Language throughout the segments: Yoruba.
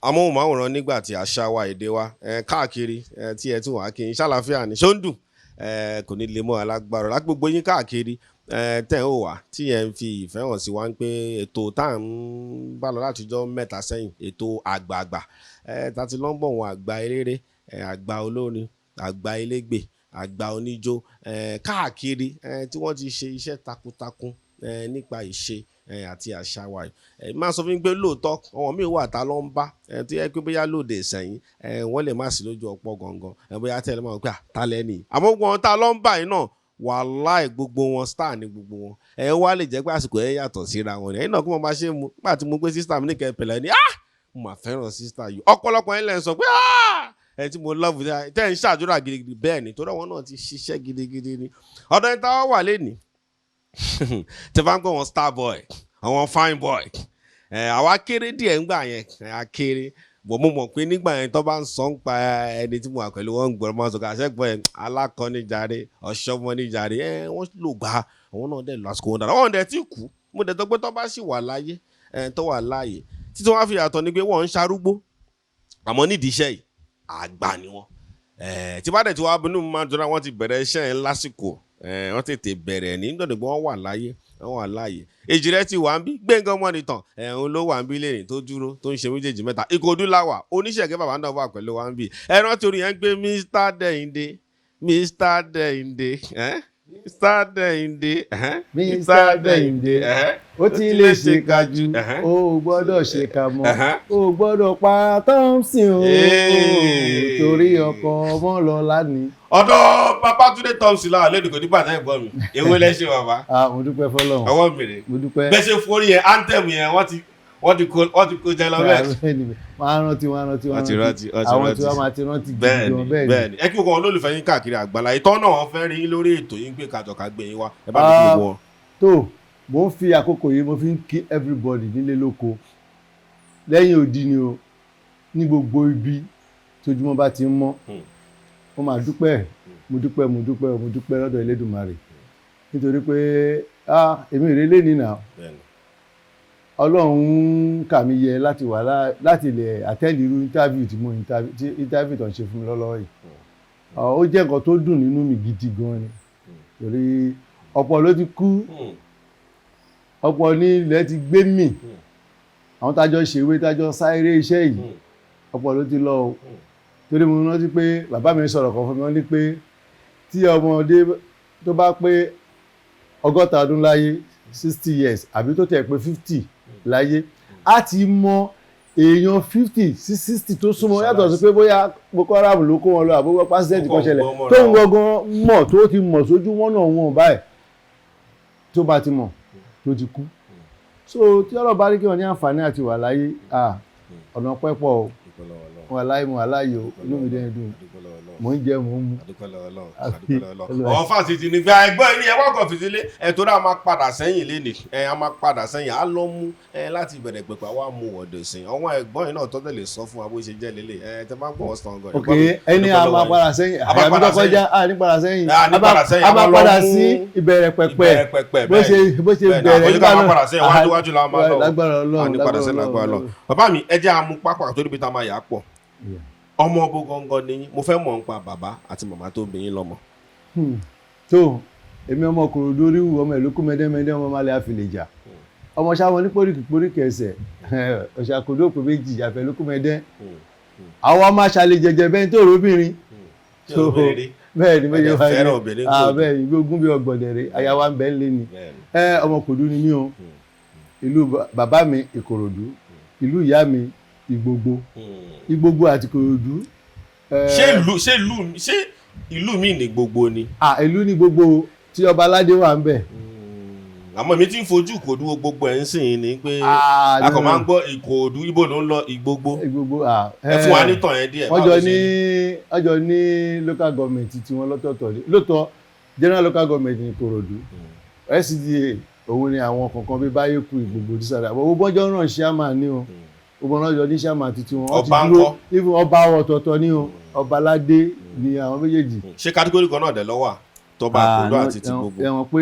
Amóhùnmáwòrán nígbà tí àṣà wa, èdè wa káàkiri tí ẹ tún wà kí n ṣàlàáfíà ní ṣó ń dùn, kò ní lè mọ́ alágbára láti gbogbo yín káàkiri tẹ̀ ń wà tí ẹ ń fi ìfẹ́ hàn sí wa ń pé ètò tá à ń bá lọ látijọ́ mẹ́ta sẹ́yìn, ètò àgbààgbà tá ti lọ́ ń bọ̀, wọn àgbà eléré, àgbà olórin, àgbà elégbè, àgbà oníjó káàkiri tí wọ́n ti ṣe iṣẹ́ takuntakun nípa ìṣe àti àṣà wa yìí. Máa sọ fún mi pé lóòótọ́ àwọn míì wà tá ló ń bá tó yẹ pé bóyá lóde ìsẹ̀yìn, wọ́n lè má sí lójú ọ̀pọ̀ gangan, bóyá tẹ́lẹ̀ máa ń pè tá lẹ́nìí, àmọ́ gbogbo wọn tá ló ń bá yìí náà, wàláì, gbogbo wọn star ni gbogbo wọn. Ẹ wá lè jẹ́ pé àsìkò ẹ yàtọ̀ síra wọn ni. Ẹ̀yin náà kí wọ́n máa ṣe mu nígbà tí mo gbé sister mi ní kẹpẹ̀lẹ́ ni, ah, mo máa fẹ́ràn sister yìí. Ọ̀pọ̀lọpọ̀ yín lẹ́ ń sọ pé, ah, ẹ tí mo love tẹ́ ń ṣàdúrà gidigidi. Bẹ́ẹ̀ ni, torí àwọn náà ti ṣiṣẹ́ gidigidi ni. Ọ̀dọ̀ ẹni táwọn wà lẹ́nìí, tẹ́ bá ń gbọ́ wọn, star boy, àwọn fine boy, àwa kéré díẹ̀ ńgbà yẹn, a kéré bọ̀. Mo mọ̀ pé nígbà yẹn tó bá ń sọ ń pa ẹni tí mo wà pẹ̀lú wọn ń gbọ́dọ̀ máa sọ kà àṣẹ́gbọ́n yẹn alákọ̀ọ́ni jàre, ọ̀ṣọ́mọ́ni jàre. Wọ́n lò gbà àwọn náà dẹ̀ lásìkò wọn dára, wọn dẹ̀ ti kú. Mo dẹ̀ tọ́ pé tó bá sì wà láyé, tó wà láàyè títí wọ́n á fi yàtọ̀ ni pé wọ́n ń ṣarúgbó, àmọ́ nídìí iṣẹ́ yìí, àgbà ni wọ́n. Tí bá dẹ̀ tí wàá bínú máa dúró, wọ́n ti bẹ̀rẹ̀ iṣẹ́ yẹn lásìkò, wọ́n tètè bẹ̀rẹ̀ ní nítorí pé wọ́n wà láyé, wọ́n wà láàyè. Èjì rẹ ti wà ń bí Gbẹ̀ngàn Ọmọnìtàn ẹ̀hún ló wà ń bí lẹ́yìn tó dúró tó ń ṣe méjèèjì mẹ́ta. Ìkòdú láwà oníṣègùn bàbá náà wà pẹ̀lú wa ń bí. Ẹ rántí orin yẹn ń gbé Mr Dẹ́yìndé, Mr Dẹ́yìndé, Mr Dẹ́yìndé, Mr Dẹ́yìndé, ó ti lè ṣe ká jù, ó gbọ́dọ̀ ṣe ká mọ́, ó gbọ́dọ̀ pa Thompson o, torí ọkọ ọmọ lọ lánìí. Ọ̀dọ̀ Babátúndé Thompson láwọn lẹ́nu kò ní bàtà ẹ̀gbọ́n mi. Èwo lẹ ṣe, bàbá? Ah, mo dúpẹ́ fọ́lọ́run. Ọwọ́ mi rè. Mo dúpẹ́. Bẹ́ẹ̀ ṣe forí yẹn, anthem yẹn, wọ́n ti kó jẹ lọ bẹ́ẹ̀. Wọ́n á rántí, wọ́n á rántí. Wọ́n ti rántí, wọ́n ti àwọn rántí. tí wọ́n máa ti rántí gidi Bẹ́ẹ̀ni. gan, bẹ́ẹ̀ni. Bẹ́ẹ̀ni, ẹ kí gbogbo àwọn olólùfẹ́ yín káàkiri àgbàlá ìtọ́ náà, wọ́n fẹ́ rí yín lórí ètò yín pé kájọ ká gbé yín wá. Ẹ bá mi kí gbogbo wọn. Tó mo ń fi àkókò yìí, mo fi ń kí everybody nílé lóko lẹ́yìn odi ni o, ní gbogbo ibi tójúmọ́ bá ti ń mọ́. Mo máa dúpẹ́, mo dúpẹ́, mo dúpẹ́, mo dúpẹ́ lọ́dọ̀ Elédùmarè, nítorí pé, ah, èmi ò rí lé nìyà. Ọlọ́run kà mí yẹ láti wà láti lè attend irú interview tí mo interview tí interview tó ń ṣe fún mi lọ́lọ́wọ́ yìí. Ó jẹ́ nǹkan tó dùn nínú mi gidi gan ni, torí ọ̀pọ̀ ló ti kú, ọ̀pọ̀ ní ilẹ̀ ti gbé mì, àwọn tájọ ṣèwé, tájọ sáré iṣẹ́ yìí, ọ̀pọ̀ ló ti lọ o. Torí mo rántí pé bàbá mi sọ̀rọ̀ kan fún mi, wọ́n ní pé tí ọmọdé tó bá pé 60 ọdún láyé, 60 years, àbí tó tẹ̀ pé 50 láyé, á ti mọ èèyàn 50 sí 60 tó súnmọ́, yàtọ̀ sí pé bóyá Boko Haram ló kó wọn lọ àbúrò pásítẹ̀tì kan ṣẹlẹ̀ tó ń gangan mọ̀, tó ti mọ̀ sójú wọn náà wọn báyìí, tó bá ti mọ̀ tó ti kú. So tí ọlọ́ba bá rí kí wọ́n ní àǹfààní àti wà láyé, ọ̀nà pẹ́pọ̀ o. Wà láyé, mo wà láyé o, inú mi dẹ́n dùn, mò ń jẹ, mò ń mu. Àwọn fásitì ní pé ẹgbọ́n ẹni ẹ wọ́n kàn fi sílé ẹ, torí a máa padà sẹ́yìn lénìí. Ẹ a máa padà sẹ́yìn, á lọ mú ẹ láti ìbẹ̀rẹ̀ pẹ̀pẹ̀, wá mú ọ̀dọ̀ sìn àwọn ẹ̀gbọ́n yìí náà tó tẹ̀lé sọ fún wa bó ṣe jẹ́ lélẹ̀ ẹ tẹ máa ń gbọ́ wọn sàn gan. Ok, ẹni a máa padà sẹ́yìn, àyàbí tó kọjá, a ní padà sẹ́yìn, a máa padà sí ìbẹ̀rẹ̀ pẹ̀pẹ̀, bó ṣe bẹ̀rẹ̀. Nígbà náà padà sẹ́yìn, wájú wájú la máa lọ. Lágbára Ọlọ́run. Lágbára Ọlọ́run. Bàbá mi, ẹ jẹ́ àmú pápá torí bí tá a máa yà á pọ̀. Ọmọ ọbọ gangan ni yín. Mo fẹ́ mọ̀ nípa bàbá àti màmá tó bí yín lọ́mọ. Tó èmi ọmọ Kòròdú oríwù, ọmọ ìlú kú mẹdẹmẹdẹ, ọmọ malẹ àfìlẹjà, ọmọ sáwọn ní póríkì póríkì ẹsẹ̀ ọ̀ṣàkódó òpè méjì àfẹlúkú mẹdẹ. Àwọn ọmọ aṣàlẹ̀ jẹjẹ bẹ́ẹ̀ tó róbìnrin. Bẹ́ẹ̀ ni bẹ́ẹ̀ wáyé, bẹ́ẹ̀ ni gbógun bí ọgbọ̀dẹ̀rẹ̀ àyàwó ń bẹ́ ń lé ni. Ọmọ Kòròdú ni mí o. Ìlú bàbá mi Ìkòròdú, ìlú ìyá mi Ìgbogbo, Ìgbogbo àti Ìkòròdú. Ṣé ìlú mi ní gbogbo ni? Ìlú ní gbogbo tí ọba aládé wà ń bẹ̀. Àmọ́ èmi tí ń fojú Ìkòròdú wo gbogbo ẹ̀ ń sìn ní pé a kàn máa ń gbọ́ Ìkòròdú, ibo ló ń lọ? Ìgbogbo. Ìgbogbo. Ẹ fún wa nítàn yẹn díẹ̀. Wọ́n jọ ní local government tiwọn lọ́tọ̀ọ̀tọ̀. Lóòótọ́, general local government ní Ìkòròdú, LCDA òun ni àwọn kọ̀ọ̀kan bíi Báyẹ̀kú, Ìgbogbo, dísàdà, gbogbo ọjọ́ náà chairman ní o, gbogbo ọjọ́ ní chairman titi wọn. Ọba ńkọ́? Even ọba ọ̀tọ̀ọ̀tọ̀ ní o, ọba aládé ni àwọn méjèèjì. Ṣé category kan náà dẹ̀ ló wà, tọba Ìkòròdú àti ti gbogbo? Ẹ̀wọ̀n pé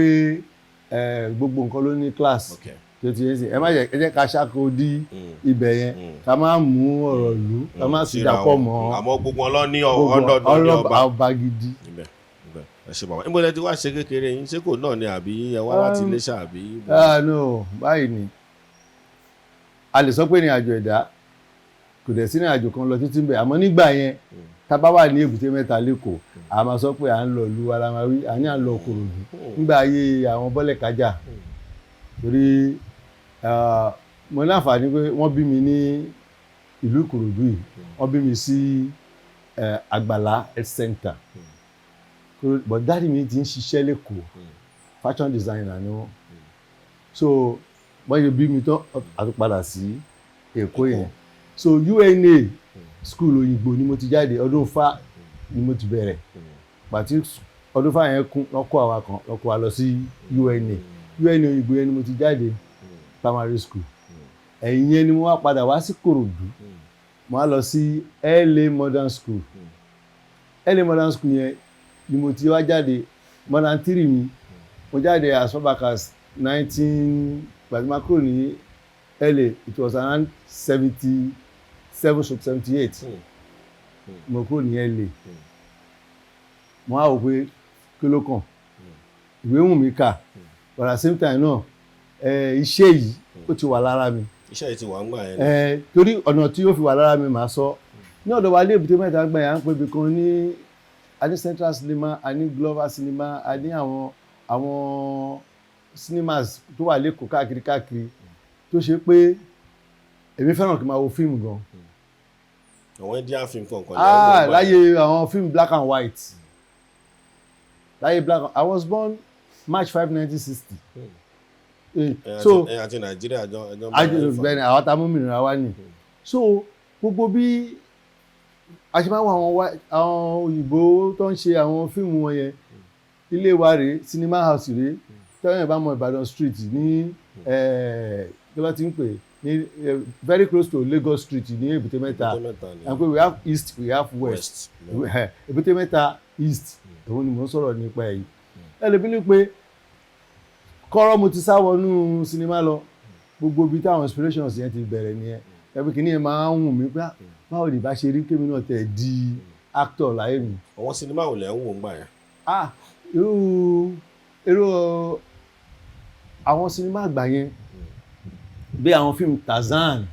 gbogbo nǹkan ló ní class. Tó ti yẹn sìn, ẹ má jẹ́, ẹ jẹ́ ká ṣàkó dí ibẹ̀ yẹn, ká má mú ọ̀rọ̀ ìlú, ká má sì Síra dàpọ̀ wọn. mọ́. Àmọ́ gbogbo wọn lọ ní gbogbo ọ̀dọ́dún ní ọba. Ọba gidi. Ibẹ̀ ibẹ̀. Ẹ ṣe, bàbá. Níbo lẹ ti wá ṣe kékeré yín? Ṣé kò náà ni, àbí ẹ wá láti Iléṣà, àbí? Ah, no, báyìí ni a lè sọ pé ìrìn àjò ẹ̀dá kò dẹ̀ sí ìrìn àjò kan lọ títí ń bẹ̀. Àmọ́ nígbà yẹn, tá a bá wà ní Èbúté Mẹ́ta lẹ́kọ̀ọ́, a máa sọ pé à ń lọ ìlú wa la máa wí, à ní à ń lọ Òkòròdú nígbà ayé àwọn bọ́lẹ̀ kájà. Torí mo ní àǹfààní pé wọ́n bí mi ní ìlú Ìkòròdú yìí. Wọ́n bí mi sí Àgbàlá Health Center, but daddy mi ti ń ṣiṣẹ́ lẹ́kọ̀ọ́, fashion designer ni wọ́n. So wọ́n ṣe bí mi tán, a tún padà sí Èkó yẹn. So UNA school Òyìnbó ni mo ti jáde. Ọdún fa ni mo ti bẹ̀rẹ̀. Pàtí ọdún fa yẹn kún, lọ́kọ́ àwa kan lọ́kọ́ wa lọ sí UNA. UNA Òyìnbó yẹn ni mo ti jáde primary school. Ẹ̀yìn yẹn ni mo wá padà wá sí Kòròdú. Mo wá lọ sí LA Modern School. LA Modern School yẹn ni mo ti wá jáde modern three mi. Mo jáde as far back as nineteen gbàdúrà kúrò ní LA. It was around 77 to 78 mo kúrò ní LA. Mo wá wò pé kí ló kàn, ìwé wù mí kà, but at the same time náà, iṣẹ́ yìí ó ti wà lára mi. Iṣẹ́ yìí ti wà ń gbà yẹn? Torí ọ̀nà tí ó fi wà lára mi, màá sọ. Ní ọ̀dọ̀ wa ní Èbúté Mẹ́ta gbà yẹn, à ń pè ibi kan ní, a ní Central Cinema, a ní Glover Cinema, a ní àwọn cinemas tó wà lẹ́kọ̀ọ́ káàkiri káàkiri, tó ṣe pé èmi fẹ́ràn kí n máa wo fíìmù gan. Àwọn Indian film kọ̀ọ̀kan? Ah, láyé àwọn fíìmù black and white, láyé black and, I was born March 5, 1960. So Ẹ̀yin àti Nàìjíríà jọ ẹjọ́. Bẹ́ẹ̀ni, àwọn tá a mú mìíràn wá ní. So gbogbo bí a ṣe máa ń wo àwọn òyìnbó tó ń ṣe àwọn fíìmù wọn yẹn, ilé wa rèé, cinema house rèé. Tẹ́wọ̀n bá mọ Ìbàdàn Street ní, kí ló ti ń pè ní, very close to Lagos Street ní Èbúté Mẹ́ta. And we have east, we have west. Èbúté Mẹ́ta East, òun ni mò ń sọ̀rọ̀ nípa ẹ̀ yìí. Ẹ lè bí ní pé kọ́rọ́ mo ti sá wọnú sinimá lọ. Gbogbo ibi táwọn inspirations yẹn ti bẹ̀rẹ̀ nìyẹn. Ẹbí kìíní yẹn máa ń wù mí pé báwo ni ìbá ṣe rí kémi náà tẹ̀ di actor láyé mi. Àwọn sinimá ò lẹ̀ ń wò ń gbà yẹn? Ah, irú àwọn sinimá àgbà yẹn, bí àwọn fíìmù Tarzan.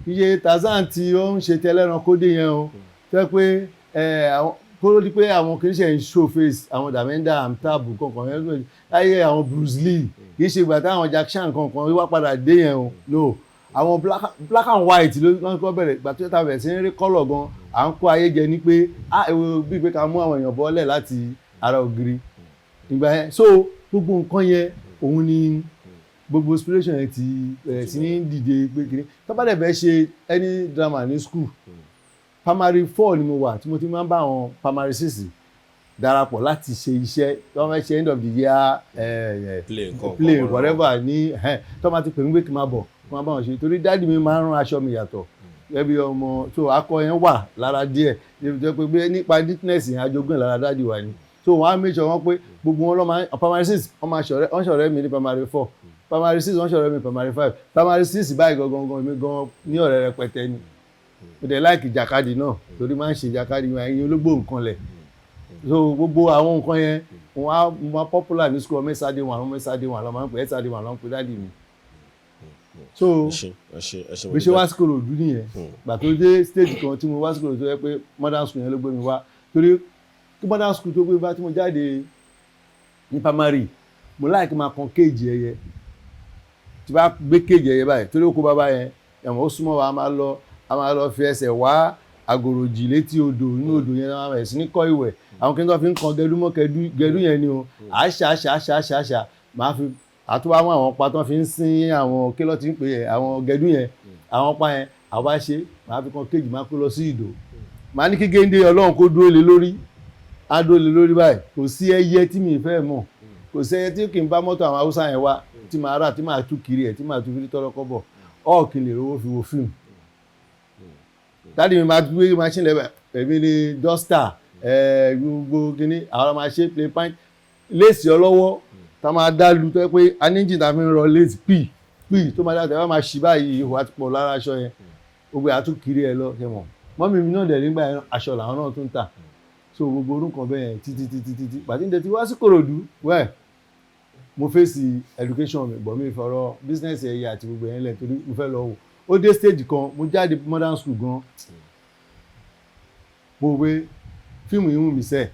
Iye Tarzan tí ó ń ṣe tẹlẹ́ranko dé yẹn o, tẹ́ pé ẹ àwọn kó ló di pé àwọn kì í ṣe ń show face, àwọn Dharmendra, Amitabh kankan yẹn, láyé àwọn Bruce Lee. Kì í ṣe ìgbà táwọn Jack Chan kankan wá padà dé yẹn o. No, àwọn black and white ló ń kọ́ bẹ̀rẹ̀. Ìgbà tó ta bẹ̀rẹ̀ sí ní rí colour gan, à ń kó ayé jẹ ní pé ah, ewu bíi pé ká mú àwọn èèyàn bọ́lẹ̀ láti ara ògiri ìgbà yẹn. So gbogbo nǹkan yẹn, òun ni gbogbo inspiration yẹn ti bẹ̀rẹ̀ sí ní dìde pé kiri tó bá dẹ̀ fẹ́ ṣe any drama ní school. Primary four ni mo wà tí mo ti máa ń bá àwọn primary six darapọ̀ láti ṣe iṣẹ́ tí wọ́n fẹ́ ṣe, end of the year play nǹkan play kan. Whatever ní tó máa ti pè mí pé kí n máa bọ̀, kí n máa bá wọn ṣe, torí daddy mi máa ń rán aṣọ mi yàtọ̀ gẹ́gẹ́ bí ọmọ tó akọ yẹn wà lára díẹ̀, débi tó pé pé nípa neatness yẹn, ajogún ẹ̀ lára daddy wa ni. So wọ́n á make sure wọ́n pé gbogbo wọn lọ́ máa primary six, wọ́n máa ṣọ̀rẹ́, wọ́n ṣọ̀rẹ́ mi ní primary four, primary six, wọ́n ṣọ̀rẹ́ mi primary five, primary six báyìí gangan gan, mi gan ní ọ̀rẹ́ rẹpẹtẹ ni. Mo dẹ̀ like ìjàkadì náà, torí máa ń ṣe ìjàkadì wọn, ẹ̀yin ológbò nǹkan lẹ̀. So gbogbo àwọn nǹkan yẹn, wọ́n á wọ́n á popular ní school. Ọmọ ẹ̀sàdé wọn, àwọn ẹ̀sàdé wọn lọ́ máa ń pè ẹ̀sàdé wọn lọ́ ń pè daddy mi. So Ẹ ṣé, ẹ ṣé, ẹ ṣé. Bí ṣe wá sí Ìkòròdú nìyẹn. Gbà tó dé stage kan tí mo wá sí Ìkòròdú, tó yẹ pé modern school yẹn ló gbé mi wá, torí kí modern school tó gbé mi wá, tí mo jáde ní primary, mo like máa kan cage ẹyẹ. Tí bá gbé cage ẹyẹ báyìí, torí oko bàbá yẹn, ẹ̀wọ̀n ó súnmọ́ wa, a máa lọ fi ẹsẹ̀ wá àgòròjì létí odò. Inú odò yẹn, a máa bẹ̀rẹ̀ sí ní kọ́ ìwẹ̀. Àwọn kí n tó fi ń kan gẹdú mọ́ gẹdú gẹdú yẹn ni o. Àṣà àṣà àṣà àṣà àṣà máa fi àtúwá mọ́ àwọn pa tó fi ń sín àwọn kí ló ti ń pè é, àwọn gẹdú yẹn, àwọn pa yẹn, àwa ṣe máa fi kan cage, máa kó lọ sí ìdò, máa ní kí géńdé Ọlọ́run kó dúró lé lórí. Á dúró lé lórí báyìí. Kò sí ẹyẹ tí mi fẹ́ mọ̀, kò sí ẹyẹ tí kì í bá mọ́tò àwọn Haúsá yẹn wá, tí màá rà, tí màá tú kiri ẹ̀, tí màá tú fi tọ́rọ́ kọ́bọ̀ ọ̀ kí n lè rówó fi wo fíìmù. Daddy mi máa gbé machine lẹ́bẹ̀, èmi ni duster, gbogbo kínní àwọn máa ṣe play pint, léèsì ọlọ́wọ́ tá máa dá lu, tó yẹ pé a ní jìn tá fi ń rọ léèsì pì. Pì tó máa dáa, tẹ̀ wá máa ṣì báyìí, ihò àti pọ̀ lára aṣọ yẹn, gbogbo ẹ̀ á tún kiri ẹ lọ. Ṣe mọ̀, mummy mi náà dẹ̀ nígbà yẹn, aṣọ làwọn náà tún tà. So gbogbo orúkọ bẹ́ẹ̀ títí títí títí pàtí ń tẹ́tí wá sí Kòròdú. Well, mo fèsì education mi bọ̀, mi fọ̀rọ̀ business ẹ̀yà àti gbogbo yẹn lẹ̀ torí mo fẹ́ lọ wò. Ó dé stage kan, mo jáde modern school gan, mo wé fíìmù yìí wù mí sẹ́ẹ̀.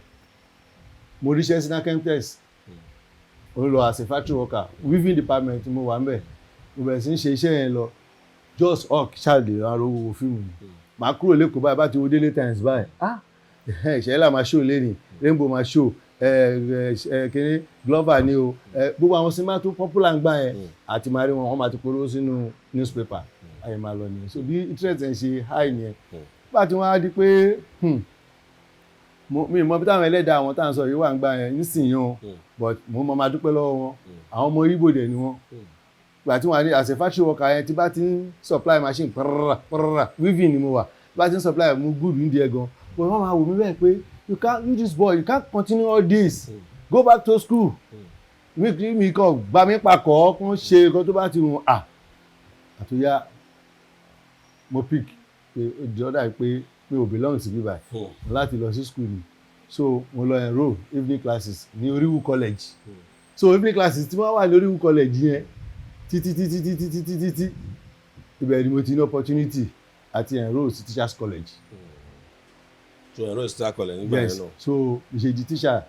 Mo ríṣẹ́ sí Nakemtex, mo lọ as a factory worker, weaving department mo wà ńbẹ̀. Mo bẹ̀rẹ̀ sí ń ṣe iṣẹ́ yẹn lọ, just work ṣáàlè arówó wo fíìmù yìí. Màá kúrò l'Ékòó báyìí, bá ti wo Délé Times báyìí, ah, ìṣẹ̀lẹ̀ máa show lẹ́nìí, Rainbow máa show, kíní Glover ni o, gbogbo àwọn sinimá tó popular ń gbà yẹn àti máa rí wọn, wọ́n máa ti polówó sínú newspaper, ayé máa lọ nìyẹn. So bí interest ẹ̀ ṣe high nìyẹn. Nígbà tí wọ́n á di pé mi mọ bí táwọn ẹlẹ́dàá àwọn tá à ń sọ yìí wà ń gbà yẹn nísìnyí o, but mo mọ máa dúpẹ́ lọ́wọ́ wọn. Àwọn ọmọ Ìgbò dẹ̀ ni wọ́n. Gbà tí wọ́n á ní as a factory worker yẹn, tí bá ti ń supply machine pàràrà pàràrà, weaving ni mo wà, tí bá ti ń supply, mo good ní díẹ̀ gan, but wọ́n máa wò mí bẹ́ẹ̀ pé, "You can't, you, this boy, you can't continue all this. Go back to school." Mi kàn gbá mi pakọ̀ kó ṣe nǹkan tó bá ti wù à àtúnyá. Mo pick pé ó di ọ̀dà pé mi ò belong sí bíbá láti lọ sí school ni. So mo lọ enroll evening classes ní Oriwu College. So evening classes tí wọ́n wà ní Oriwu College yẹn títí títí títí títí títí, ibẹ̀ ni mo ti ní opportunity àti enroll sí Teachers College. So enroll sí Teachers College nígbà yẹn Yes. náà? So ìṣèjì teacher,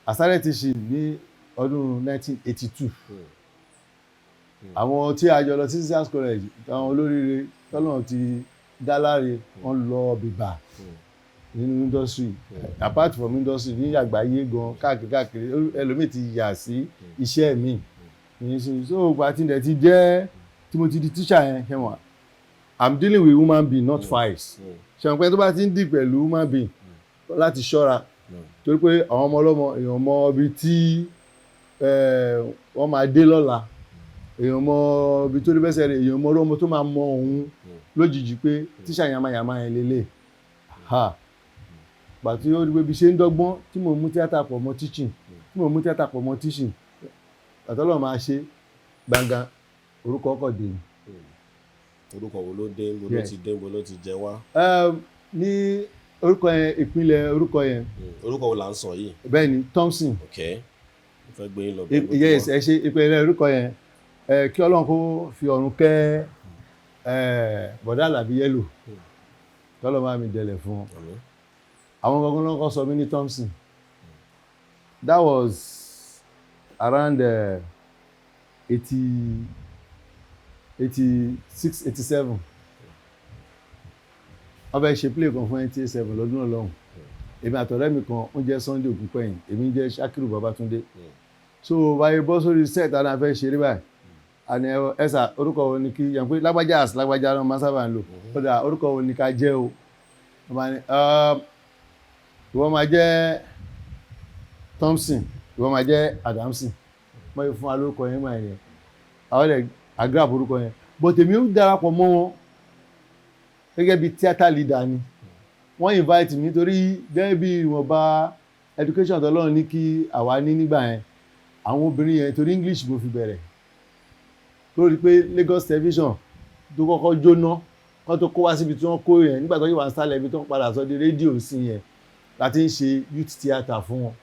I started teaching ní ọdún 1982. Àwọn tí a jọ lọ sí Teachers College, àwọn olóríire tọ́lọ́run ti dá láre, wọ́n lọ bìbà nínú industry, apart from industry ní àgbáyé gan, káàkiri káàkiri. Ẹlòmíì ti yà sí iṣẹ́ mi ní sí. So ìgbà tí ilẹ̀ ti jẹ́ tí mo ti di teacher yẹn, ṣe wọ́n, I'm dealing with human being, not files. Ṣe wọn pé tó bá ti ń dì pẹ̀lú human being, láti ṣọ́ra, torí pé àwọn ọmọ ọlọ́mọ, èèyàn mọ ibi tí wọ́n máa dé lọ́la, èèyàn mọ ibi tó rí bẹ́sẹ̀ rẹ̀, èèyàn mọ ọmọ tó máa mọ òun lójijì pé tíṣà yamayama yẹn lélẹ̀ ha. Pàtó ó rí pé bí ṣe ń dọ́gbọ́n tí mò ń mú tíátà pọ̀ mọ́ teaching, tí mò ń mú tíátà pọ̀ mọ́ teaching, àtọ́lọ́ máa ṣe gbàngàn, orúkọ ọkọ̀ dé ni. Orúkọ wo ló dé? Níbo ló ti dé? Níbo ló ti jẹ wá? Ní orúkọ yẹn, ìpínlẹ̀ orúkọ yẹn. Orúkọ wo là ń sọ yìí? Bẹ́ẹ̀ ni, Thompson. Ok, mo fẹ́ gbé yín lọ bẹ́ẹ̀ ló ti Yes. wá. Ẹ ṣe, ìpínlẹ̀ orúkọ yẹn, kí Ọlọ́run kó fi ọ̀run kẹ́ bọ̀dá Àlàbí Yẹ́lò, kọ́lọ́ máa mi dẹ̀lẹ̀ fún wọn. Àmín. Àwọn gangan ló ń kọ́ sọ mí ní Thompson. That was around 86, 87. Wọ́n fẹ́ ṣe play kan fún NTA 7 lọ́dún náà lọ́hùn. Èmi àtọ̀rẹ́ mi kan ń jẹ́ Sunday Ògúnpẹ̀yìn, èmi ń jẹ́ Shakiru Babatunde. So báyìí bọ́ sórí set, àná fẹ́ ṣeré báyìí, àní ẹ sà, orúkọ wo ni kí yàn pé lágbájá àti lágbájá náà máa sábà ń lò? Ó dà, orúkọ wo ni ká jẹ́ o? Wọ́n máa ní, "Ìwọ máa jẹ́ Thompson, ìwọ máa jẹ́ Adamson." Wọ́n yóò fún wa lórúkọ yẹn máa yẹn, àwọn ẹ̀ agrap orúkọ yẹn, but èmi ń darapọ̀ mọ́ wọn gẹ́gẹ́ bí theatre leader ni. Wọ́n invite mi torí gẹ́gẹ́ bí ìwọ̀nba education tọ́lọ́run ní kí àwa ní nígbà yẹn, àwọn obìnrin yẹn, torí English mo fi bẹ̀rẹ̀, lórí pé Lagos Television tó kọ́kọ́ jóná kó tó kó wá síbi tí wọ́n kó yẹn, nígbà tó yìí wà ń sálẹ̀, ibi tó ń padà sọ di rédíò sí yẹn, láti ń ṣe youth theatre fún wọn,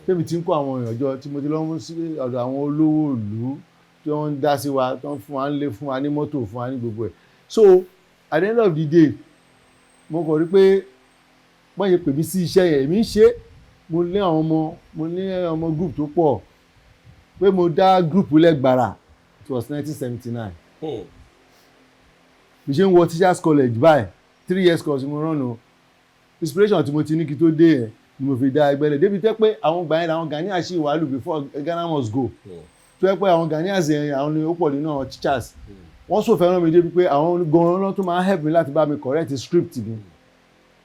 tẹ́mi tí ń kó àwọn èèyàn jọ, tí mo ti lọ mú sí ọ̀dọ̀ àwọn olówó ìlú tí wọ́n ń dá sí wa, tí wọ́n fún wa ń lé, fún wa ní mọ́tò, fún wa ní gbogbo ẹ̀. So at the end of the day, mo kàn rí pé wọ́n ṣe pè mí sí iṣẹ́ yẹn, èmi ń ṣe. Mo ní àwọn ọmọ, mo ní ọmọ group tó pọ̀ pé mo dá group lẹ́gbàrà. It was 1979. Bí ṣe ń wọ Teachers College báyìí, 3 years course mo rán o. Inspiration tí mo ti ní kí tó dé yẹn ni mo fi dá ẹgbẹ́ rẹ̀ débi tẹ́ pé àwọn gbà yẹn làwọn Ghanaians ṣì wà lù before Ghana Must Go, tó yẹ pé àwọn Ghanaians yẹn, àwọn ni ó pọ̀ nínú àwọn teachers. Wọ́n sọ fẹ́ràn mi débi pé àwọn gan-an ló tún máa ń help mi láti bá mi correct script mi.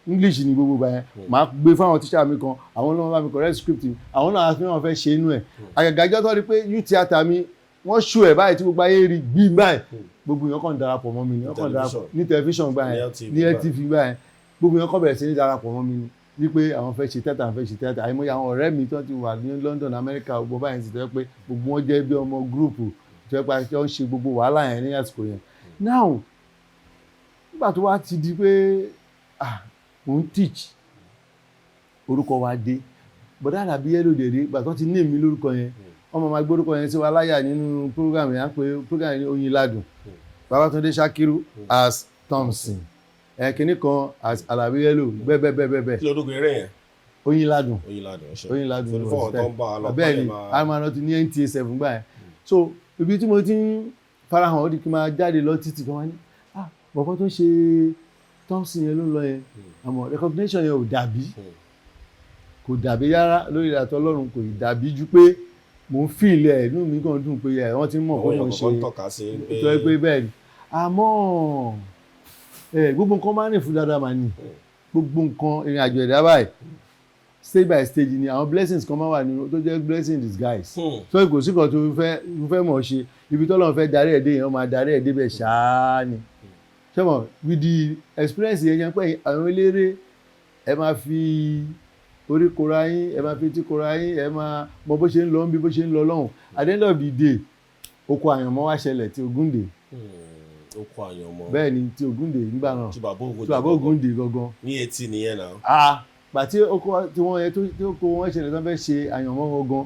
English ni gbogbo gbà yẹn. Màá gbé fáwọn teacher mi kan, àwọn náà bá mi correct script mi, àwọn náà fi wọn fẹ́ ṣe inú ẹ̀. Àgàgà ìjọ tó rí pé youth theatre mi, wọ́n ṣù ẹ̀ báyìí tí gbogbo ayé rí gbí báyìí, gbogbo èèyàn kàn darapọ̀ mọ́ mi ni. Wọ́n kàn darapọ̀ ní tẹlifíṣàn gbà yẹn, ní LTV gbà yẹn. Gbogbo èèyàn kàn bẹ̀rẹ̀ sí ní darapọ̀ mọ́ mi ni wípé àwọn fẹ́ ṣe theatre, àwọn fẹ́ ṣe theatre. Àìmọye àwọn ọ̀rẹ́ mi tó ti wà ní London, America, gbogbo báyìí ti tẹ́ pé gbogbo wọn jẹ́ bí ọmọ group. Tó yẹ pé a jọ ń ṣe gbogbo wàhálà yẹn ní àsìkò yẹn. Now, nígbà tó wá ti di pé, ah, mò ń teach, orúkọ wa dé. Bọ̀dá Àlàbí Yẹ́lò dèrè, ìgbà tó ti ní èmi lórúkọ yẹn, wọ́n máa gbé orúkọ yẹn sí wa láyà nínú program yẹn. Á pé program yẹn ní Oyin Ládùn, Babátúndé Ṣakiru as Thompson, ẹ̀ kínní kan as Àlàbí Yẹ́lò, bẹ́ẹ̀ bẹ́ẹ̀ bẹ́ẹ̀ bẹ́ẹ̀. Kí lorúkọ eré yẹn? Oyin Ládùn. Oyin Ládùn, ṣe. Oyin Ládùn. Torí fún àwọn tó ń bá wa lọ. Bẹ́ẹ̀ ni. Kọ́ lè máa- A máa rántí ní NTA 7 gbà yẹn. So ibi tí mo ti ń farahàn, ó di kí n máa jáde lọ títì kan, wá ní, "Ah, bọ̀bọ̀ tó ń ṣe Thompson yẹn ló ń lọ yẹn." Àmọ́ recognition yẹn ò dàbí, kò dàbí rárá lórí ìdàtọ̀ Ọlọ́run. Kò dàbí ju pé mò ń fi ilẹ̀, inú mi kàn dùn pé ẹ̀ wọ́n ti ń mọ̀ Àwọn pé èèyàn mò ń ṣe kọ̀ọ̀kan tọ́ka sí pé tó yẹ pé bẹ́ẹ̀ ni. Àmọ́ ẹ gbogbo nǹkan máa ń rìn fún dáadáa, máa ní gbogbo nǹkan, ìrìn àjò ẹ̀dá báyìí, stage by stage ni. Àwọn blessings kan máa wà nínú tó jẹ́ blessing in disguise. So kò sí kan tó fẹ́ mọ̀ ṣe, ibi tọ́lọ́run fẹ́ darí ẹ̀ dé yẹn, wọ́n máa darí ẹ̀ débẹ̀ ṣáá ni. Ṣé mo with the experience yẹn jẹ́ pé àwọn eléré, ẹ máa fi orí kora yín, ẹ máa fi etí kora yín, ẹ máa mọ bó ṣe ń lọ ń bí, bó ṣe ń lọ lọ́hùn. At the end of the day, oko àyànmọ́ wá ṣẹlẹ̀ ti Ògúndé. Oko àyànmọ́. Bẹ́ẹ̀ ni, ti Ògúndé nígbà náà. Tí bàbá Ògúndé. Tí bàbá Ògúndé gangan. Ní etí nìyẹn náà. Ah, gbàtí oko tí wọ́n yẹn tó oko wọn ṣẹlẹ̀, tó fẹ́ ṣe àyànmọ́ gangan,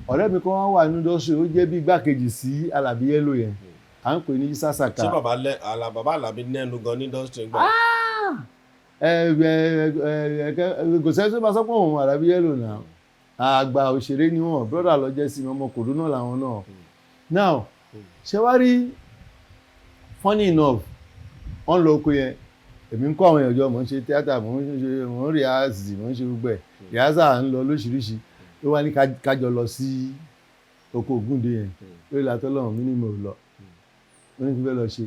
ọ̀rẹ́ mi kan wà nínú industry, ó jẹ́ bí igbákejì sí Àlàbí Yẹ́lò yẹn, à ń pè ní Isa Saka. Ṣé bàbá lẹ àlà bàbá Àlàbí nẹ́nu gan ní industry gbà? Ẹ ẹ ẹ ẹ, kò sẹ́ni tó bá sọ pé òun Àlàbí Yẹ́lò náà, àgbà òṣèré ni wọ́n, brother lọ jẹ́ sí mi, ọmọ kòdó náà làwọn náà. Now, ṣé wá rí, funny enough, wọ́n lọ oko yẹn, èmi ń kọ́ àwọn èèyàn jọ, mò ń ṣe tíátà, mò ń ṣe, mò ń rehearse, mò ń ṣe gbogbo ẹ̀, rehearsal ń lọ lóṣìíríṣìí. Ló wá ní kájọ lọ sí oko Ògúndé yẹn. Lórí ìlàtọ́ lọ́hùn mi ní mi ò lọ. Mo ní kí n fẹ́ lọ ṣe,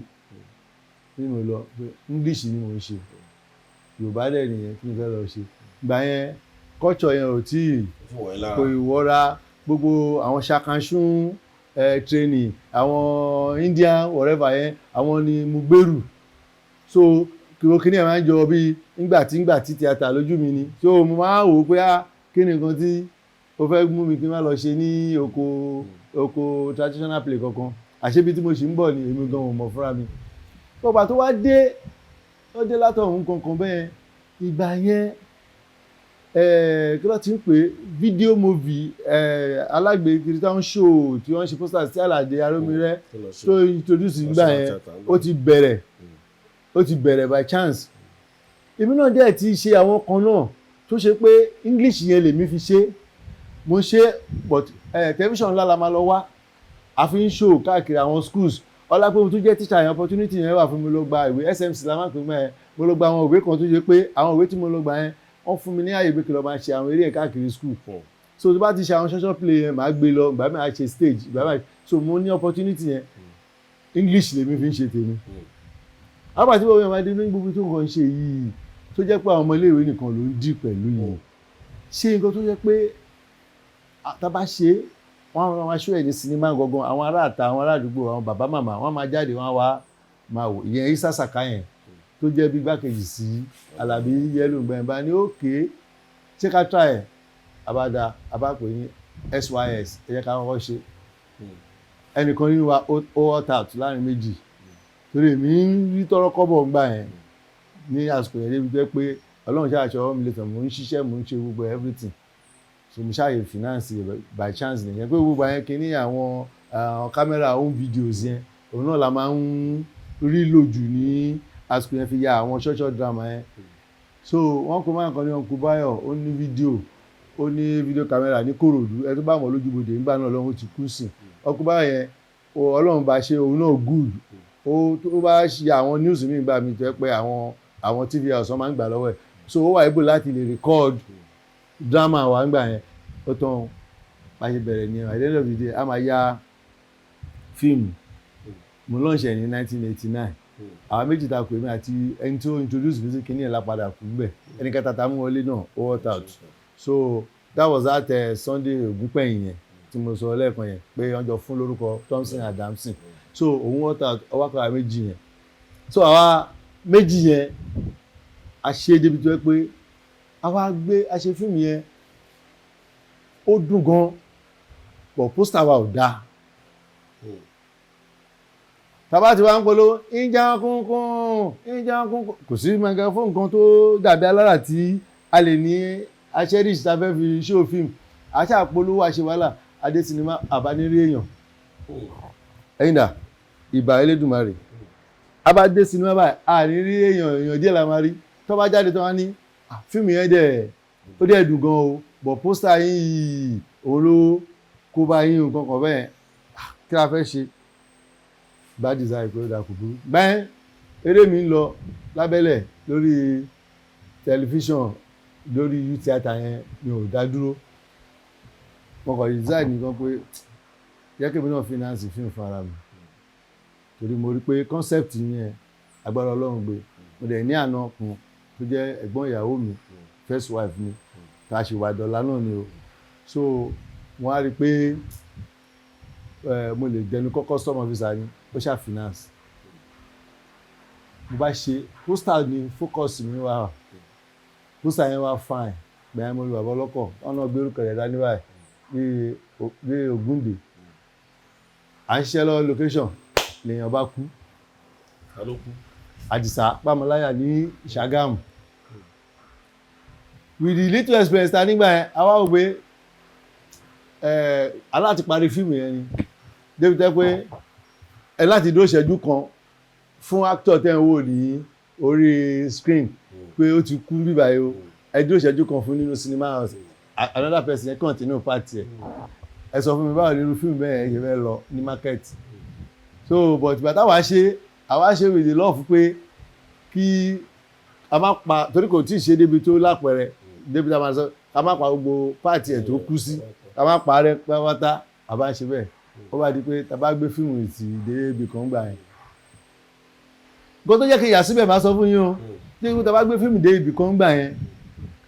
ní mi ò lọ pé English ni mò ń ṣe, Yorùbá dẹ̀ nìyẹn, kí n fẹ́ lọ ṣe. Ìgbà yẹn, culture yẹn ò tíì Fún wọ̀nyí lára. kò ìwọ́ra. Gbogbo àwọn ṣakanṣún training, àwọn Indian whatever yẹn, àwọn ni mo gbèrú. So kí kíní ẹ̀ máa ń jọ bí ńgbàtí tíátà lójú mi ni. So mo máa ń wò ó pé, ah, kí ni nǹkan tí ó fẹ́ mú mi kí n má lọ ṣe ní oko traditional play kankan? Àṣebi tí mo sì ń bọ̀ ni èmi gan ò mọ̀ fúnra mi. Pọ̀pà tó wá dé, ó dé látọ̀hún kankan bẹ́ẹ̀. Ìgbà yẹn, kí ló ti ń pè, video movie alágbèékiri táwọn show tí wọ́n ṣe posters tí Àlàdé Arómirẹ́ Tó lọ ṣe. tó introduce nígbà yẹn, ó ti bẹ̀rẹ̀, ó ti bẹ̀rẹ̀ by chance. Èmi náà dẹ̀ ti ṣe àwọn kan náà tó ṣe pé English yẹn lèmi fi ṣe, mo ṣe, but tẹlifíṣàn ńlá la máa lọ wá, a fi ń show káàkiri àwọn schools. Ọlá pé mo tún jẹ́ teacher yẹn, opportunity yẹn wà fún mi. Lọ gba ìwé, SMC la máa ń pè mọ́ ẹ. Mo lọ gba àwọn ìwé kan tó ṣe pé àwọn ìwé tí mo lọ gbà yẹn, wọ́n fún mi ní àyè pé kí lọ máa ṣe àwọn eré ẹ̀ káàkiri school. So tó bá ti ṣe àwọn social play yẹn, màá gbé lọ, ìgbà mi àá ṣe stage, ìgbà mi. So mo ní opportunity yẹn, English lèmi fi ń ṣe tèmi. Àbá tí wọ́n yẹn máa dé ní gbogbo tó nǹkan ń ṣe yìí, tó jẹ́ pé àwọn ọmọ iléèwé nìkan ló ń dì pẹ̀lú yìí, ṣé nǹkan tó jẹ́ pé tá bá ṣe é, wọ́n á máa ṣó ẹ̀ ní sinimá gangan, àwọn ará àta, àwọn ará àdúgbò, àwọn bàbá màmá, wọ́n máa jáde, wọ́n á wá máa wò. Ìyẹn Isa Saka yẹn tó jẹ́ bí gbákejì sí Àlàbí Yẹ́lò gbẹ̀yìn ní òkè, ṣé ká try ẹ̀? Abáda abápè ní SYS, ẹ jẹ́ ká kọ́kọ́ ṣe. Ẹnìkan nínú wa ó opt out láàrin méjì, torí èmi ń rí tọ́rọ́ kọ́bọ̀ ńgbà yẹn ní àsìkò yẹn, débi tó jẹ́ pé Ọlọ́run ṣáà ṣọwọ́ mi lè tàn, mò ń ṣiṣẹ́, mò ń ṣe gbogbo everything. So mo ṣáàyè finance by chance nìyẹn, pé gbogbo àyẹn kìíní, àwọn camera home videos yẹn, òun náà la máa ń rí lò jù ní àsìkò yẹn fi ya àwọn short short drama yẹn. So wọ́n kó máa ń kan ní Uncle Báyọ̀, ó ní fídíò, ó ní fídíò camera ní Kòròdú. Ẹ tó bá mọ̀ lójúbodè nígbà náà lọ́wọ́, ti kú sí Uncle Báyọ̀ yẹn. Ọlọ́run bá ṣe, òun náà good. Ó bá ṣe àwọn news mi gbà mí, tó yẹ pé àwọn TV house wọ́n máa ń gbà lọ́wọ́ ẹ̀. So ó wà able láti lè record drama wa ńgbà yẹn. Ó tán, bá ṣe bẹ̀rẹ̀ ní. At the end of the day, a máa ya fíìmù. Mo launch ẹ̀ ní 1989. Àwọn méjì ta pè mí àti ẹni tó introduce mi sí kinní ẹ̀ lápadà kú mbẹ̀. Ẹni kẹta ta mú wọlé náà, ó opt out. So that was that Sunday Ògúnpẹ̀yìn yẹn tí mo sọ lẹ́ẹ̀kan yẹn, pé wọ́n jọ fún lórúkọ Thompson Adamson. So òun opt out, ọwọ́ kọ́ra méjì yẹn. So àwa méjì yẹn, a ṣe débi tó yẹ pé àwa gbé, a ṣe fíìmù yẹn, ó dùn gan, but poster wa ò dáa. Tàbá ti wá ń polówó ìjà kúnkún, ìjà kúnkún, kò sí microphone kan tó dàbí alára tí a lè ní aṣẹ́rìṣ tá a fẹ́ fi show film. Àṣà polówó, àṣewàhálà adé sinimá, àbánírí èèyàn ẹ̀yìn dà ìbà Elédùmarè. A bá dé sinimá báyìí, a ní rí èèyàn, èèyàn díẹ̀ la máa rí. Tó bá jáde tó wá ní, "Ah, fíìmù yẹn dẹ̀ ó dẹ̀ dùn gan o, but poster yín yìí, òun ló kó bá yín." Nǹkan kan bẹ́ẹ̀. Ah, kí la fẹ́ ṣe? Bá design pé ó dà, kò burú bẹ́ẹ̀. Eré mi ń lọ lábẹ́lẹ̀ lórí tẹlifíṣàn, lórí youth theatre yẹn, mi ò dá dúró. Mo kàn design nìkan pé jẹ́ kí èmi náà finance fíìmù fún ara mi, torí mo rí pé concept yẹn, agbára Ọlọ́run gbé. Mo dẹ̀ ní àna kan tó jẹ́ ẹ̀gbọ́n ìyàwó mi, first wife mi, tá a ṣe wà dọ̀là náà ni o. So wọ́n á rí i pé mo lè dẹnu kọ́ custom officer ni ó ṣáà finance. Mo bá ṣe poster ni, focus mi wà, poster yẹn wá fine. Gbẹ̀yìn mo rí bàbá ọlọ́kọ̀, wọn náà gbé orúkọ rẹ̀ dání báyìí bíi Ògúndé. À ń ṣiṣẹ́ lọ́wọ́ location, lèèyàn bá kú. Ta ló kú? Àdìsá Pàmọ́láyà ní Ṣàgámù. With the little experience ta nígbà yẹn, àwa wò pé aláti parí fíìmù yẹn ni débi tẹ́ pé ẹ láti dúró ìṣẹ́jú kan fún actor tẹ́ ń wò ní orí screen pé ó ti kú bíbá yìí o. Ẹ dúró ìṣẹ́jú kan fún nínú cinema house, another person yẹn continue part ẹ̀. Ẹ sọ fún mi, báwo ni irú fíìmù bẹ́ẹ̀ yẹn fẹ́ lọ ní market? So but ìgbà táwa ṣe, àwa ṣe with the love pé kí a má pa, torí kò tí ì ṣe débi tó lápẹẹrẹ débi tá a máa sọ ká má pa gbogbo part ẹ̀ tó kú sí, ká má pa rẹ pátápátá. A bá ń ṣe bẹ́ẹ̀, ó bá di pé tá a bá gbé fíìmù ìtì dé ibì kan gbà yẹn, nǹkan tó jẹ́ kí n yà síbẹ̀, máa sọ fún yín o, tí tá a bá gbé fíìmù dé ibì kan gbà yẹn,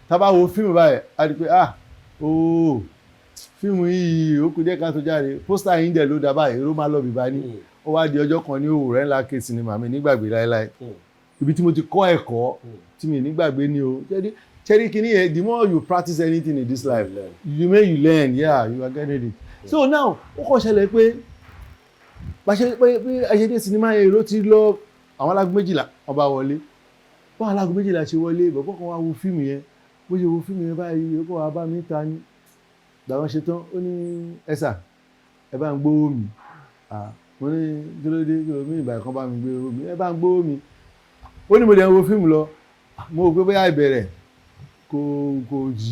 tá a bá wo fíìmù báyìí, a di pé, ah, ooo, fíìmù yìí ó kù díẹ̀ ká tó jáde, poster yìí dẹ̀ ló dá báyìí, èrò máa lọ bìbá ní. Ó wá di ọjọ́ kan ní òwúrọ̀ ńlá ké sinimá mi nígbàgbé láéláé, ibi tí mo ti kọ́ ẹ̀kọ́ tí mi nígbàgbé ni o. Ṣẹ́rí kìíní yẹn, the more you practice anything in this life, you may you learn. Yeah, you are getting it. So now, ó kàn ṣẹlẹ̀ pé bá ṣe pé bí ayédè sinimá yẹn, èrò ti lọ. Àwọn alágo 12, wọ́n bá wọlé. Báwọn alágo 12 ṣe wọlé, bọ̀bọ́ kan wá wo fíìmù yẹn. Bó ṣe wo fíìmù yẹn báyìí, ó kọ́ wá bá mi ta ni. Làwọn ṣe tán, ó ní, "Ẹ sà, ẹ bá ń gbówó mi." Mo ní, "Kí ló dé? Kí ló mí ìgbà kan bá mi gbé owó mi? Ẹ bá ń gbówó mi." Ó ní, "Mo dẹ̀ ń wo fíìmù lọ, mo rò pé bóyá ìbẹ̀rẹ̀ kò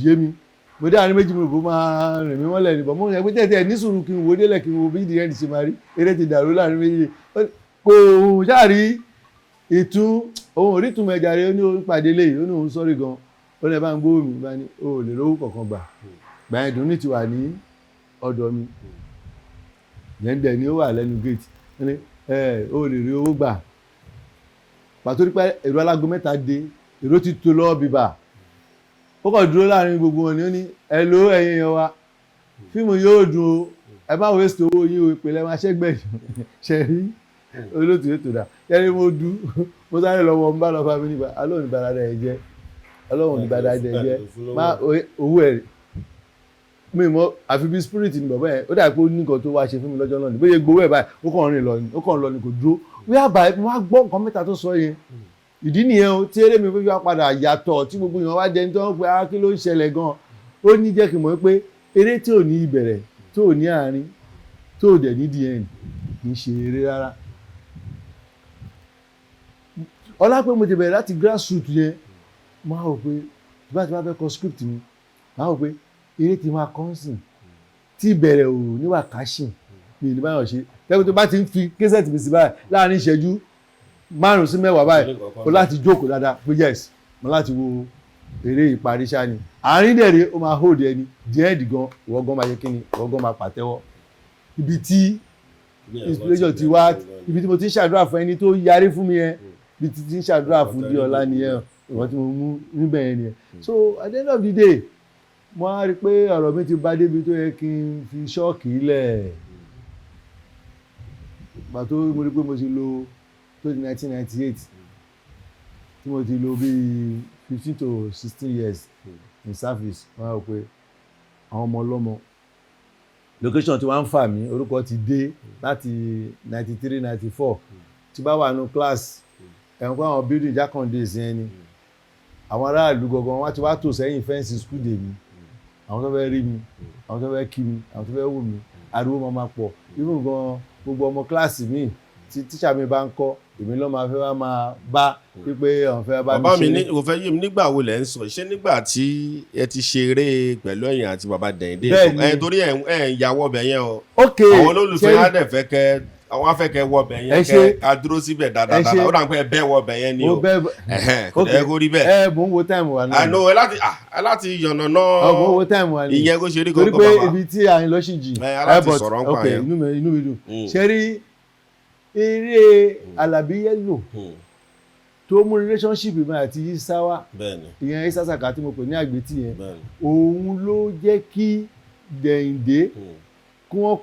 yé mi, mo dé àárín méjì, mo rò bó máa rìn mí mọ́lẹ̀ nìbọn, mo rò pé tẹ̀tẹ̀ ní sùúrù kí n wo délẹ̀, kí n wo bí ìdí rẹ̀ ṣe máa rí. Eré ti dàrú láàrin méjì, kò ṣáà rí ìtún òun ò rí ìtumọ̀ ẹja rẹ̀." Ó ní òun pàdé léyìí, ó ní òun sọ́rí gan. Ó ní, "Ẹ bá ń gbówó mi." Bá ní, "O ò lè rówó kankan gbà." Gbà yẹn, dùn ní ti wà ní ọ̀dọ̀ mi yẹn dẹ̀ ni ó wà lẹ́nu gate. Ó ní, "Ẹ ò lè rí owó gbà." Pàtó rí pé èrò alágo 3 dé, èrò ti tó lọ́wọ́ bíbà, ó kàn dúró láàrin gbogbo wọn ni. Ó ní, "Ẹ ló ẹ̀yin èèyàn wa, fíìmù yóò dùn o, ẹ má waste owó yín o, ìpìlẹ̀ máa ṣẹ́gbẹ̀yìn ṣe rí olóòtú ètò dà." Yẹni mo dú, mo sáré lọ wọ, ń bá lọ fún mi nígbà alóhùn ní bàrà rẹ̀ jẹ́, ọlọ́run ní bàrà rẹ̀ jẹ́ má owó ẹ̀ mi mọ. Àfi bí spirit ni bàbá yẹn, ó dà pé ó ní nǹkan tó wá ṣe fún mi lọ́jọ́ náà ni. Bóyá gbowó ẹ̀ báyìí, ó kàn rìn lọ ni, ó kàn lọ ni, kò dúró. Wíwá báyìí, mo wá gbọ́ nǹkan mẹ́ta tó sọ yẹn. Ìdí nìyẹn o tí eré mi fi wá padà yàtọ̀, tí gbogbo èèyàn wá dẹni tó ń pè á, kí ló ń ṣẹlẹ̀ gan. Ó ní jẹ́ kí n mọ̀ pé eré tí ò ní ìbẹ̀rẹ̀, tó ò ní àárín, tó ò dẹ̀ ní the end, kì í ṣe eré rárá. Ọlá pé mo ti bẹ̀rẹ̀ láti grassroots yẹn, mo á rò pé tí bá ti bá fẹ́ kọ script mi, mo á rò pé eré ti máa kọ́ sìn tí ìbẹ̀rẹ̀ ò níwà káṣìn mi ní báyọ̀ ṣe tẹ́kọ̀. Tó bá ti ń fi késẹ̀tì mi sí báyìí, láàrin ìṣẹ́jú 5 sí 10 báyìí, o láti jókòó dáadáa pé yes, mo láti wo eré ìparí ṣá ni. Àárín dẹ̀rẹ̀, ó máa hold ẹni the end gan, ìwọ gan máa ṣe kíni, ìwọ gan máa pàtẹ́wọ́. Ibi tí inspiration ti wá, ibi tí mo ti ń ṣàdúrà fún ẹni tó yarí fún mi yẹn, ibi tí ti ń ṣàdúrà fún Díọlá nìyẹn, ìwọ́n tí mo mú níbẹ̀ yẹn nìyẹn. So at the end of the day, mo á rí i pé ọ̀rọ̀ mi ti bá débi tó yẹ kí n fi ṣọ́ọ̀kì lẹ̀. Ìgbà tó mo rí i pé mo ti lò tó di 1998, tí mo ti lò bíi 15 to 16 years in service, wọ́n á rò pé àwọn ọmọ ọlọ́mọ location tí wọ́n ń fà mí, orúkọ ti dé. Láti 93, 94, tí bá wà nù class, ẹ̀wọ̀n kó àwọn building Jákàndé yẹn ni, àwọn aráàlú gangan wọ́n ti wá tò sẹ́yìn fence school dè mí, àwọn tó fẹ́ rí mi, àwọn tó fẹ́ kí mi, àwọn tó fẹ́ wò mí. Ariwo máa ma pọ̀. Even gan, gbogbo ọmọ kíláàsì mi tí tíṣà mi bá ń kọ́ èmi ló máa fẹ́ wá máa bá wípé àwọn fẹ́ bá mi Bàbá mi ní ṣeré. kò fẹ́ yé mi, nígbà wo lẹ̀ ń sọ? Ṣé nígbà tí ẹ ti ṣeré pẹ̀lú ẹ̀yin àti bàbá Dẹ̀yìndé? Bẹ́ẹ̀ni. Ẹ torí ẹ ń yàwọ́ ọbẹ̀ yẹn o. Ok. Àwọn olólùfẹ́ Ṣé á dẹ̀ fẹ́ kẹ́, àwọn afẹ́ kẹ́ wọ ọbẹ̀ Ẹ yẹn, ṣé. kẹ́ ká dúró síbẹ̀ dáadáa. Ẹ ṣé. Dáadáa, ó dà pé ẹ bẹ́ wọ ọbẹ̀ yẹn ni Mo o. bẹ́ẹ̀. Ẹ̀hẹ́n, kò Ok. dẹ̀ kó rí bẹ́ẹ̀. Ẹ mò ń wo time wa náà. Àná ẹ láti ẹ láti yànnà náà. Ọ mò ń wo time wa ni. Ìyẹn kó ṣe rí Torí kókó, pé bàbá. ibi tí à ń lọ sí jì. Ẹ, aláti but sọ̀rọ̀ ń pa ok, yẹn. Inú mi dùn. Ṣe rí eré Àlàbí Yẹ́lò tó mú relationship mi àti Isa wá, ìyẹn Isa Saka tí mo pè ní àgbétì yẹn, òun ló jẹ́ kí Dẹ̀yìndé kí wọ́n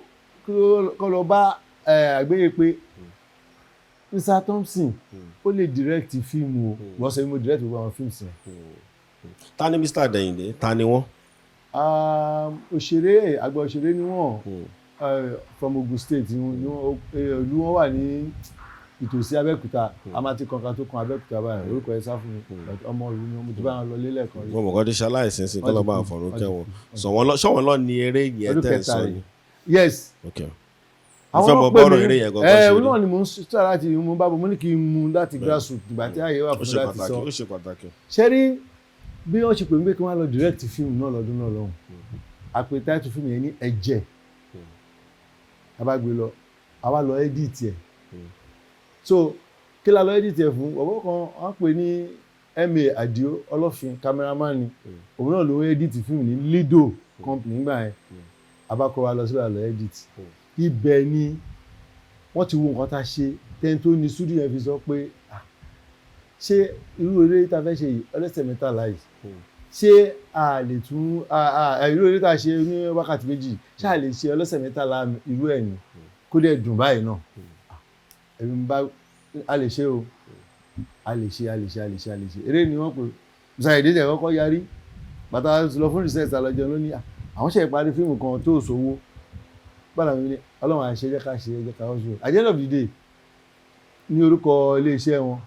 kọ́ lọ bá àgbéyé pé Mr Thompson ó lè direct fíìmù o. Wọ́n sọ mo direct gbogbo àwọn fíìmù yẹn. Ta ni Mr. Dẹ̀yìndé? Ta ni wọ́n? Òṣèré, àgbà òṣèré ni wọ́n, from Ogun State ni wọ́n. Ìlú wọn wà ní ìtòsí Abẹ́òkúta. A máa ti kankan tó kan Abẹ́òkúta báyìí, orúkọ ẹ sá fún mi, but ọmọ ìlú ni wọ́n. Mo ti bá wọn lọ lélẹ̀kan rí. Mo mọ̀ kọ́ ti ṣaláìsí sí Wọ́n kọ́ lọ́ ti bá kú, fọ̀rọ̀ wọ́n ti kẹ́wọn. kú. Sọ̀wọ́n lọ ní eré yẹn Ọdún tẹ̀ ń kẹta sọ rẹ̀. ni? Yes. Ok, mo Àwọn fẹ́ mọ náà pè bọ́ọ̀rọ̀ mí. eré yẹn gangan Ẹ ṣe rí. náà ni mò ń sọ láti mú bá bọ̀. Mo ní kí n mú láti grassroots ìgbà tí ààyè wà Ó fún mi ṣe láti pàtàkì. sọ. Ó ṣe pàtàkì. Ṣé rí bí wọ́n ṣe pè mí pé kí wọ́n lọ direct fíìmù náà lọ́dún náà lọ́hùn, àpè title fíìmù yẹn ní Ẹ̀jẹ̀. A bá gbé lọ, a wá lọ edit ẹ̀. So kí la lọ edit ẹ̀ fún? Ọ̀bọ̀ kan wọ́n pè ní Ma Adio Ọlọ́fin, cameraman ni. Òun náà ló edit fíìmù ní Lido company nígbà yẹn. A bá kọ́ wa lọ síbẹ̀ lọ edit. Ibẹ̀ ni wọ́n ti wo nǹkan tá a ṣe, tẹ́ni tó ní studio yẹn fi sọ pé, "Ah, ṣé irú eré tá a fẹ́ ṣe yìí, ọlọ́sẹ̀ 13 yìí, ṣé a lè tún irú eré tá a ṣe ní wákàtí 2, ṣé a lè ṣe ọlọ́sẹ̀ 13 irú ẹ̀ ní kó dẹ̀ dùn báyìí náà?" Ẹ̀mí bá a lè ṣe o, a lè ṣe, a lè ṣe, a lè ṣe, a lè ṣe. Eré ni wọ́n pè. Ṣàyẹ̀dé tẹ̀ kọ́kọ́ yarí bàtà lọ fún research àlọ́jọ lónìí, àwọn ṣe ìparí fíìmù kan tó sówó gbọ́dọ̀ mi ní Ọlọ́run àṣẹ, jẹ́ ká ṣe, jẹ́ ká ọ̀ṣun. At the end of the day, ní orúkọ iléeṣẹ́ wọn,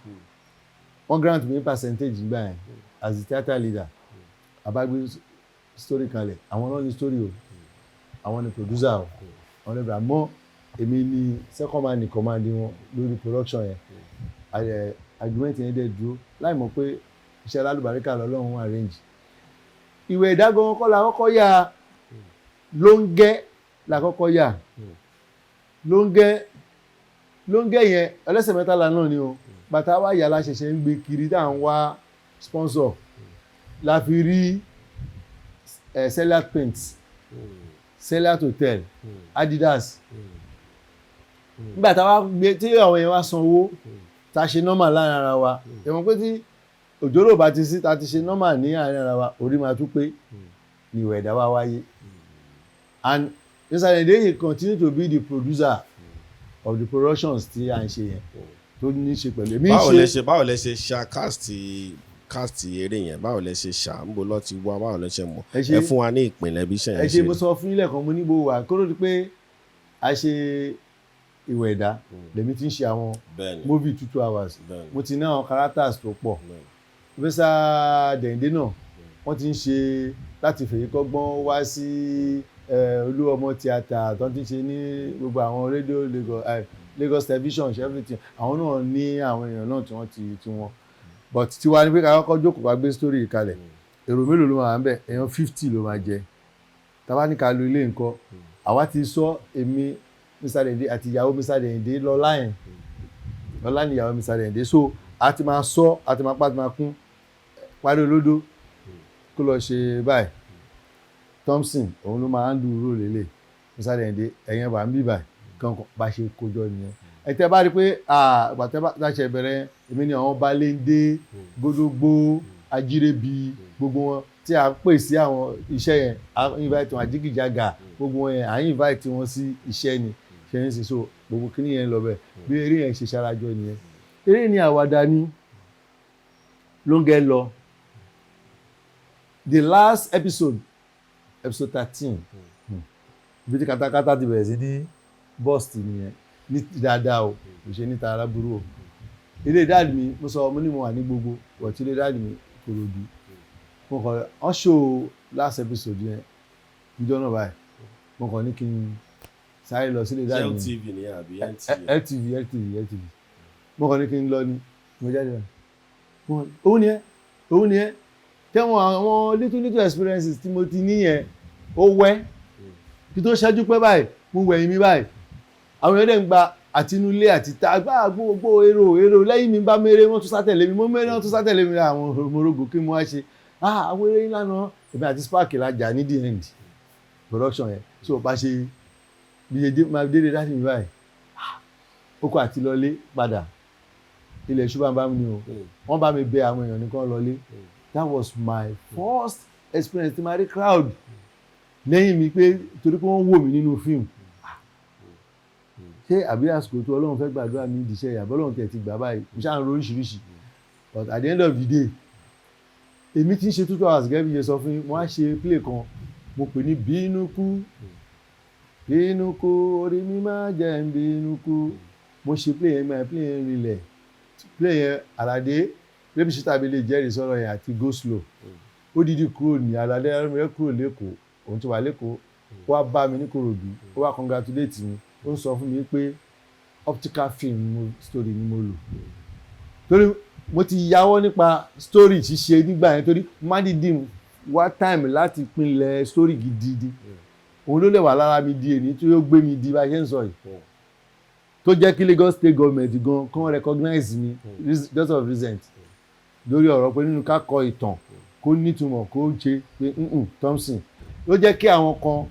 wọ́n grant me percentage gbà yẹn as the theatre leader. Àbágbé story kalẹ̀, àwọn náà ní story o, àwọn ní producer o, àwọn ní bẹ̀rẹ̀, àmọ́ èmi ní second man in command wọn lórí production yẹn. Agreement yẹn dẹ̀ dúró láì mọ̀ pé iṣẹ́ alálùbáríkà lọ́lọ́run arrange. Ìwé ìdágan kọ́ la kọ́kọ́ yà, Lóńgẹ́ la kọ́kọ́ yà. Lóńgẹ́, Lóńgẹ́ yẹn ọlọ́sẹ̀ 13 náà ni o. Bàtà wa yà la ṣẹ̀ṣẹ̀ ń gbé kiri tá à ń wá sponsor, la fi rí Celiac Paints, Celiac Hotel, Adidas. Nígbà tá a wá gbé tí àwọn yẹn wá san owó, tá a ṣe normal láàrin ara wa, ẹ̀wọ̀n pé tí òjòrò bá ti sí, tá a ti ṣe normal ní àárín ara wa, orí máa tún pé ní ìwẹ̀ ẹ̀dá wa wáyé. And Mr. Dende continue to be the producer of the productions tí à ń ṣe yẹn tó ní í ṣe pẹ̀lú èmi ń Báwo lẹ ṣe. ṣe, báwo lẹ ṣe ṣa cast eré yẹn? Báwo lẹ ṣe ṣà ń bo lọ ti wá? Báwo lẹ ṣe mọ̀? Ẹ ṣe. Ẹ fún wa ní ìpìlẹ̀ bí iṣẹ́ Ẹ yẹn ṣe. ṣe Mo rí. sọ fún ilé kan, mo ní bó wà kóró di pé a ṣe ìwẹ̀ ẹ̀dá lèmi ti ń ṣe àwọn movie 2 2 hours. Mo ti ní àwọn characters tó pọ̀. Professor Dẹ̀yìndé náà, wọ́n ti ń ṣe láti fèyí kọ́gbọ́n wá sí Olúọmọ theatre tó ti ń ṣe ní gbogbo àwọn rédíò Lagos, Lagos television, everything. Àwọn náà ní àwọn èèyàn náà tí wọ́n ti tí wọ́n, but tiwa ni pé ká kọ́kọ́ jókòó, ká gbé story yìí kalẹ̀. Èrò mélòó ló máa wà ń bẹ̀? Èèyàn 50 ló máa jẹ. Tábà ní ká lo ilé nǹkan, àwa ti sọ, èmi, Mr. Dẹ̀yìndé àti ìyàwó Mr. Dẹ̀yìndé, Lọ́lá yẹn, Lọ́lá ni ìyàwó Mr. Dẹ̀yìndé. So a ti máa sọ, a ti máa pa, a ti máa kún parí olódó kó lọ ṣe báyìí. Thompson, òun ló máa ń du ró lélẹ̀. Mr. Dẹ̀yìndé, ẹ̀yẹn wà ń bí báyìí kankan. Bá ṣe kójọ nìyẹn. Ẹ tẹ́ bá rí i pé àgbàtẹ́ bá ṣe bẹ̀rẹ̀, èmi ni àwọn Balende, Gódógbó, Ajírébi, gbogbo wọn tí a pè sí àwọn iṣẹ́ yẹn, a invite wọn, Àjíkìjàgà, gbogbo wọn yẹn, à ń invite wọn sí iṣẹ́ ni ṣe ń sìn. So gbogbo kíní yẹn lọ bẹ́ẹ̀. Bí eré yẹn ṣe ṣarajọ nìyẹn. Eré ni àwàdà ni Lóńgẹ́ lọ. The last episode, episode 13, ibi tí katakata ti bẹ̀rẹ̀ sí ní Burst nìyẹn ní dáadáa o, kò ṣe níta aláburú o. Ilé daddy mi, mo sọ, mo ní mo wà ní gbogbo but ilé daddy mi, Ìkòròdú, mo kàn wọ́n show last episode yẹn níjọ́ náà báyìí, mo kàn ní kí n sáré lọ sílé daddy mi. LTV ni àbí NTA? LTV, LTV, LTV. Mo kàn ní kí n lọ ni mo jáde lọ. Òun ni ẹ, òun ni ẹ. Tẹ́wọ̀n àwọn little little experiences tí mo ti ní yẹn, ó wẹ́ kí tó ṣẹ́jú pẹ́ báyìí, mo wẹ̀yìn mi báyìí, àwọn èèyàn dẹ̀ ń gba àtinúlé àti ta gbá gbogbo èrò lẹ́yìn mi. Bá méré, wọ́n tún sátẹ̀lé mi, mo méré, wọ́n tún sátẹ̀lé mi. Àwọn morogo, kí mo wá ṣe? Ah, àwọn eré ńlá náà, èmi àti Spark la jà ní the end production yẹn. So bá ṣe bí ṣe máa dédé láti mi báyìí, ó kọ àti lọlé padà. Ilẹ̀ ṣùgbọ́n bá mi ni o, wọ́n bá mi bẹ àwọn èèyàn nìkan lọlé. That was my first experience tí ma rí crowd lẹ́yìn mi, pé torí pé wọ́n wò mí nínú fíìmù. Ṣé àbí àsìkò tó Ọlọ́run fẹ́ gbàdúrà mi ìdíṣẹ́ yìí, àbí Ọlọ́run tẹ̀ ti gbà báyìí? Mo ṣáà ń ro oríṣiríṣi, but at the end of the day, èmi ti ń ṣe 2 hours gẹ́gẹ́ bí ṣe sọ fún yín. Mo á ṣe play kan, mo pè ní "Bínú kú, bínú kú, orí mi máa jẹ́ ń bínú kú". Mo ṣe play yẹn, máa play yẹn rinlẹ̀. Play yẹn, Àlàdé rébìsí tàbí lè jẹ́rìí sọ̀rọ̀ yẹn àti go slow. Ó dídí kúrò ní Àlàdé rẹ̀ kúrò lẹ́kọ̀ọ́, òun ti wà lẹ́kọ̀ọ́, ó wá bá mi ní Kòròdú, ó wá congratulate mi. Ó ń sọ fún mi pé optical film story ni mo lò, torí mo ti yáwọ́ nípa story ṣíṣe nígbà yẹn, torí má dìídì wá time láti pinlẹ̀ story gidi di. Òun ló lè wà lára mi di èní tí ó gbé mi di bá a ṣe ń sọ yìí, tó jẹ́ kí Lagos State Government gan kàn recognize mi just of recent lórí ọ̀rọ̀ pé nínú ká kọ ìtàn kó nítumọ̀, kó ṣe pé Thompson ló jẹ́ kí àwọn kan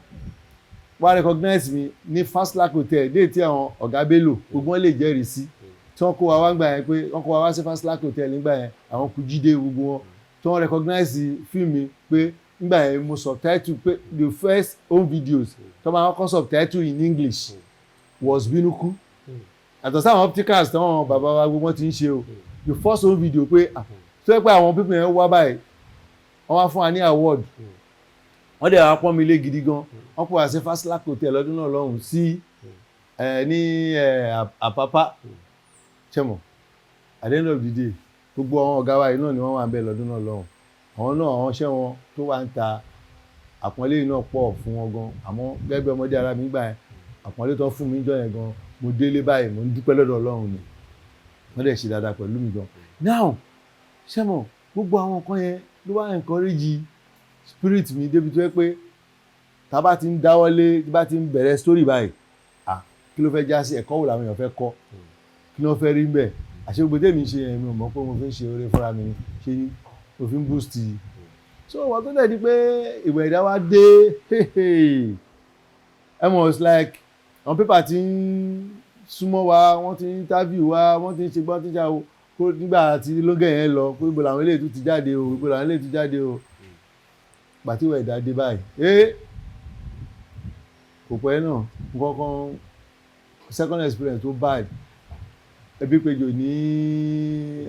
wá recognize mi ní Fast Hotel dé, tí àwọn ọ̀gá Bello gbogbo wọn lè jẹ́rìí sí, tí wọ́n kó wa wá gbà yẹn, pé wọ́n kó wa wá sí Fast Hotel nígbà yẹn, àwọn Kújídé gbogbo wọn, tí wọ́n recognize fíìmù mi pé nígbà yẹn mo subtitle, pé the first home videos tó máa kọ́ subtitle in English was Bínúkú. Àtọ̀ sáwọn opticals tí wọ́n bàbá wa gbogbo wọn ti ń ṣe o, the first home video pé tó yẹ pé àwọn people yẹn wá báyìí, wọ́n wá fún wa ní award, wọ́n dẹ̀ wá pọ́n mi lé gidi gan. Wọ́n pọ̀ wá sí Fast Hotel lọ́dún náà lọ́hùn sí ní Àpápá ṣẹ́mọ̀. At the end of the day, gbogbo àwọn ọ̀gá wa yìí náà ni wọ́n wà ń bẹ̀ lọ́dún náà lọ́hùn. Àwọn náà, àwọn iṣẹ́ wọn tó wà ń ta, àpọ́nlé yìí náà pọ̀ fún wọn gan. Àmọ́ gẹ́gẹ́ bí ọmọdé ara mi gbà yẹn, àpọ́nlé tó fún mi jọ yẹn gan, mo délé báyìí, mo ń dúpẹ́ lọ́dọ̀ Ọlọ́run ni. Wọ́n dẹ̀ ṣe dáadáa pẹ̀lú mi gan. Now, ṣẹ́mọ̀, gbogbo àwọn nǹkan yẹn ló wá encourage spirit mi débi tó yẹ pé tá a bá ti ń dáwọ́lé, tí bá ti ń bẹ̀rẹ̀ story báyìí, ah, kí ló fẹ́ já sí? Ẹ̀kọ́ wo làwọn èèyàn fẹ́ kọ́? Kí ló fẹ́ rí ń bẹ̀? Àṣé gbogbo tèmi ṣe yẹn, mi ò mọ̀ pé mo fi ń ṣe oore fúnra mi ṣe ni mo fi ń boost. So wọ́n tó dẹ̀ di pé ìwẹ̀ ẹ̀dá wa dé, ẹ mọ̀, it's like àwọn paper ti ń súnmọ́ wa, wọ́n ti ń interview wa, wọ́n ti ń ṣe gbọ́n tí ń ṣe àwọ̀ kó nígbà tí lóńgẹ̀ yẹn lọ pé ibo làwọn eléyìí tún ti jáde o, ibo làwọn eléyìí tún jáde o. Gbàtí ìwẹ̀ ẹ̀dá dé báyìí, kò pẹ́ náà, nǹkan kan, second experience tó bad, ẹbí péjọ ní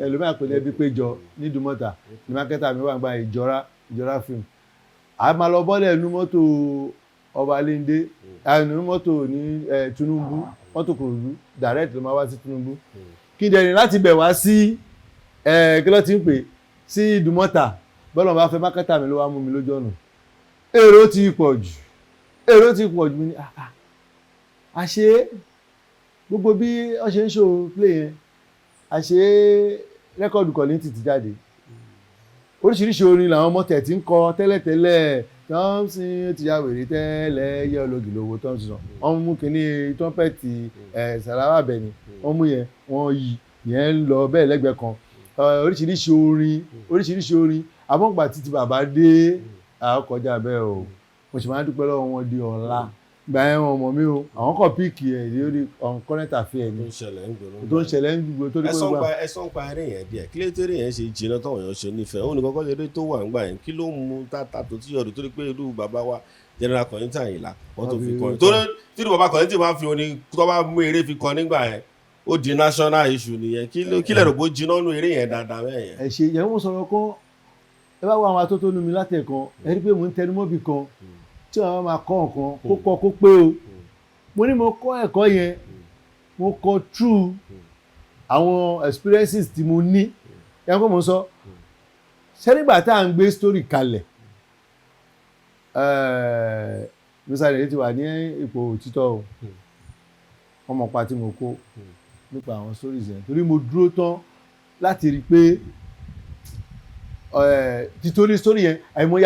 ẹlòmíràn pè ní ẹbí péjọ ní Ìdúmọ̀tà ní marketer mi wà gba ìjọra ìjọra film. A máa lọ bọ́lẹ̀ nínú mọ́tò Ọbalẹ́ndé, nínú mọ́tò ní Tinubu, mọ́tò Kòròdú direct ló máa wá sí Tinubu. Kí n dẹ̀rìn láti bẹ̀ wá sí, kí ló ti ń pè sí Ìdúmọ̀tà, bọ́lá bá fẹ́, marketer mi ló wá mú mi lójú ọ̀nà. Èrò ti pọ̀ jù, èrò ti pọ̀ jù. Mi ní àṣé gbogbo bí wọ́n ṣe ń ṣò play yẹn, àṣé record Kollington ti jáde. Oríṣiríṣi orin làwọn ọmọ tẹ̀ tí ń kọ tẹ́lẹ̀tẹ́lẹ̀. Thompson ti ya wèrè tẹ́lẹ̀, yẹ ológì lówó Thompson. Wọ́n mú kínní trumpet ẹ̀ Sàláwà Àbẹ̀ní, wọ́n mú yẹn, wọ́n yí yẹn ń lọ bẹ́ẹ̀ lẹ́gbẹ̀ẹ́ kan. Oríṣiríṣi orin, oríṣiríṣi orin. Àmọ́gbà títí bàbá dé, kọjá bẹ́ẹ̀ o. Mo sì máa ń dúpẹ́ lọ́wọ́ wọn di ọ̀la. Gbà yẹn, wọn mọ̀ mí o, àwọn kàn pick ẹ̀ lórí on current affair ni. Tó ń ṣẹlẹ̀ ń gbòòrò. Tó ń ṣẹlẹ̀ ń gbòòrò tó ní pé gbà. Ẹ sọ ń pa eré yẹn díẹ̀. Kí ló tó eré yẹn ṣe jìnnà táwọn èèyàn ṣe nífẹ̀ẹ́ òun ní kọ́kọ́ eré tó wà ńgbà yẹn? Kí ló mú tata tó tí yọ̀dù torí pé irú bàbá wa General Kollington Àyìnlá wọ́n tó fi kọrin, torí tí irú bàbá Kollington máa fi orin tó bá mú eré fi kọ nígbà yẹn, ó di national issue nìyẹn. Kí lè rò bó jiná nú eré yẹn dáadáa bẹ́ẹ̀ yẹn? Ẹ ṣe yẹn, wọ́n sọ̀rọ̀ kan. Ẹ bá wo àwọn atótónu mi látẹ̀kan, ẹ rí pé mò ń tẹnumọ́ bì kan tí wọ́n máa kọ́ nǹkan kó kọ́ kó pé o. Mo ní mo kọ́ ẹ̀kọ́ yẹn, mo kọ́ through àwọn experiences tí mo ní. Ẹ kọ́ mo sọ ṣé nígbà tá à ń gbé story kalẹ̀, Mr. Dele ti wà ní ipò òtítọ́ o. Wọ́n mọ̀ pa tí mo kó nípa àwọn stories yẹn, torí mo dúró tán láti rí i pé títorí story yẹn, àìmọye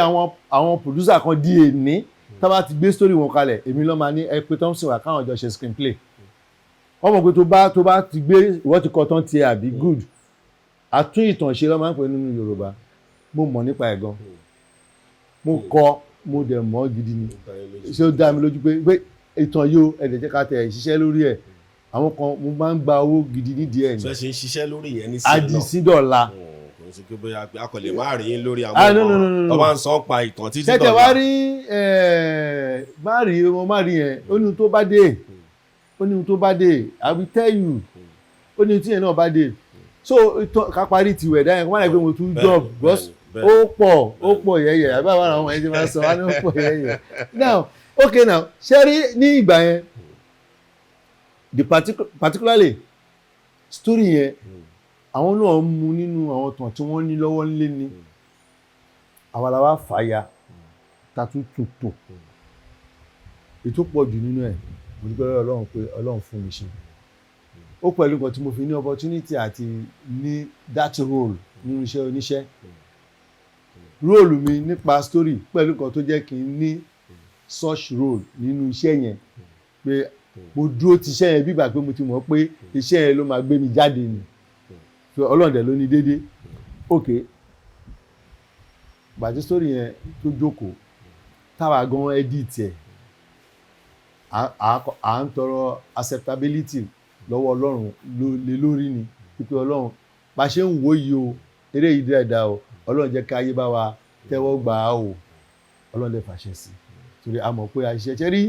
àwọn producer kan di èní tá bá ti gbé story wọn kalẹ̀, èmi ló máa ní ẹ pé Thompson wà káwọn jọ ṣe screenplay. Wọ́n mọ̀ pé tó bá ti gbé, ìwọ ti kọ tán tiẹ̀ àbí good àtún ìtàn ṣe ló máa ń pè nínú Yorùbá. Mo mọ̀ nípa ẹ̀ gan, mo kọ, mo dẹ̀ mọ̀ gidi ni. Ṣé ó dá mi lójú pé ìtàn yìí ó ẹ̀dẹ̀ jẹ́ ká tẹ̀ ṣiṣẹ́ lórí ẹ̀. Àwọn kan, mo máa ń gba owó gidi nídìí ẹ̀ ní. Ṣe ṣe ń ṣiṣẹ́ lórí yẹn ní sí náà? Àdìsídọ̀la. Kò ń ṣe pé bóyá pé a kò lè má rí yín lórí àwọn Ah, no, no, no, no, no. tó bá ń sọ pa ìtàn títí. Ṣẹ̀ṣẹ̀ wá rí, má rí mo má rí yẹn. Ó ní ohun tó bá dé, ó ní ohun tó bá dé, I will tell you. Ó ní ohun tí yẹn náà bá dé. So ìtàn ká parí tiwẹ̀ dá yẹn, kó má dà pé mo tún job because ó pọ̀, ó pọ̀ yẹ̀yẹ̀. Àbí àwọn ọmọ yẹn ti máa sọ wá ní ó pọ̀ yẹ̀yẹ̀. Now, okay, now, ṣé rí ní ìgbà yẹn, the particularly story yẹn, àwọn náà ń mu nínú àwọn tàn tí wọ́n ní lọ́wọ́ ńlé ni. Àwa la wá fàya ta tún tún tò. Ètò pọ̀ jù nínú ẹ̀, mo dúpẹ́ lọ́wọ́ Ọlọ́run pé Ọlọ́run fún mi ṣe. Ó pẹ̀lú nǹkan tí mo fi ní opportunity àti ní that role nínú iṣẹ́ oníṣẹ́. Role mi nípa story pẹ̀lú nǹkan tó jẹ́ kí n ní such role nínú iṣẹ́ yẹn, pé mo dúró ti iṣẹ́ yẹn bí ìgbà pé mo ti mọ̀ pé iṣẹ́ yẹn ló máa gbé mi jáde ni. So Ọlọ́run dẹ̀ ló ní déédéé. Ok, gbàtí story yẹn tó jókòó, táwa gan edit ẹ̀, à ń tọrọ acceptability lọ́wọ́ Ọlọ́run lé lórí ni, pípé Ọlọ́run bá ṣe ń wò yìí o, eré yìí dẹ̀ o, Ọlọ́run jẹ́ ká ayé bá wa tẹ́wọ́ gbà á o. Ọlọ́run dẹ̀ fàṣẹ sí, torí a mọ̀ pé àṣìṣe ṣe rí.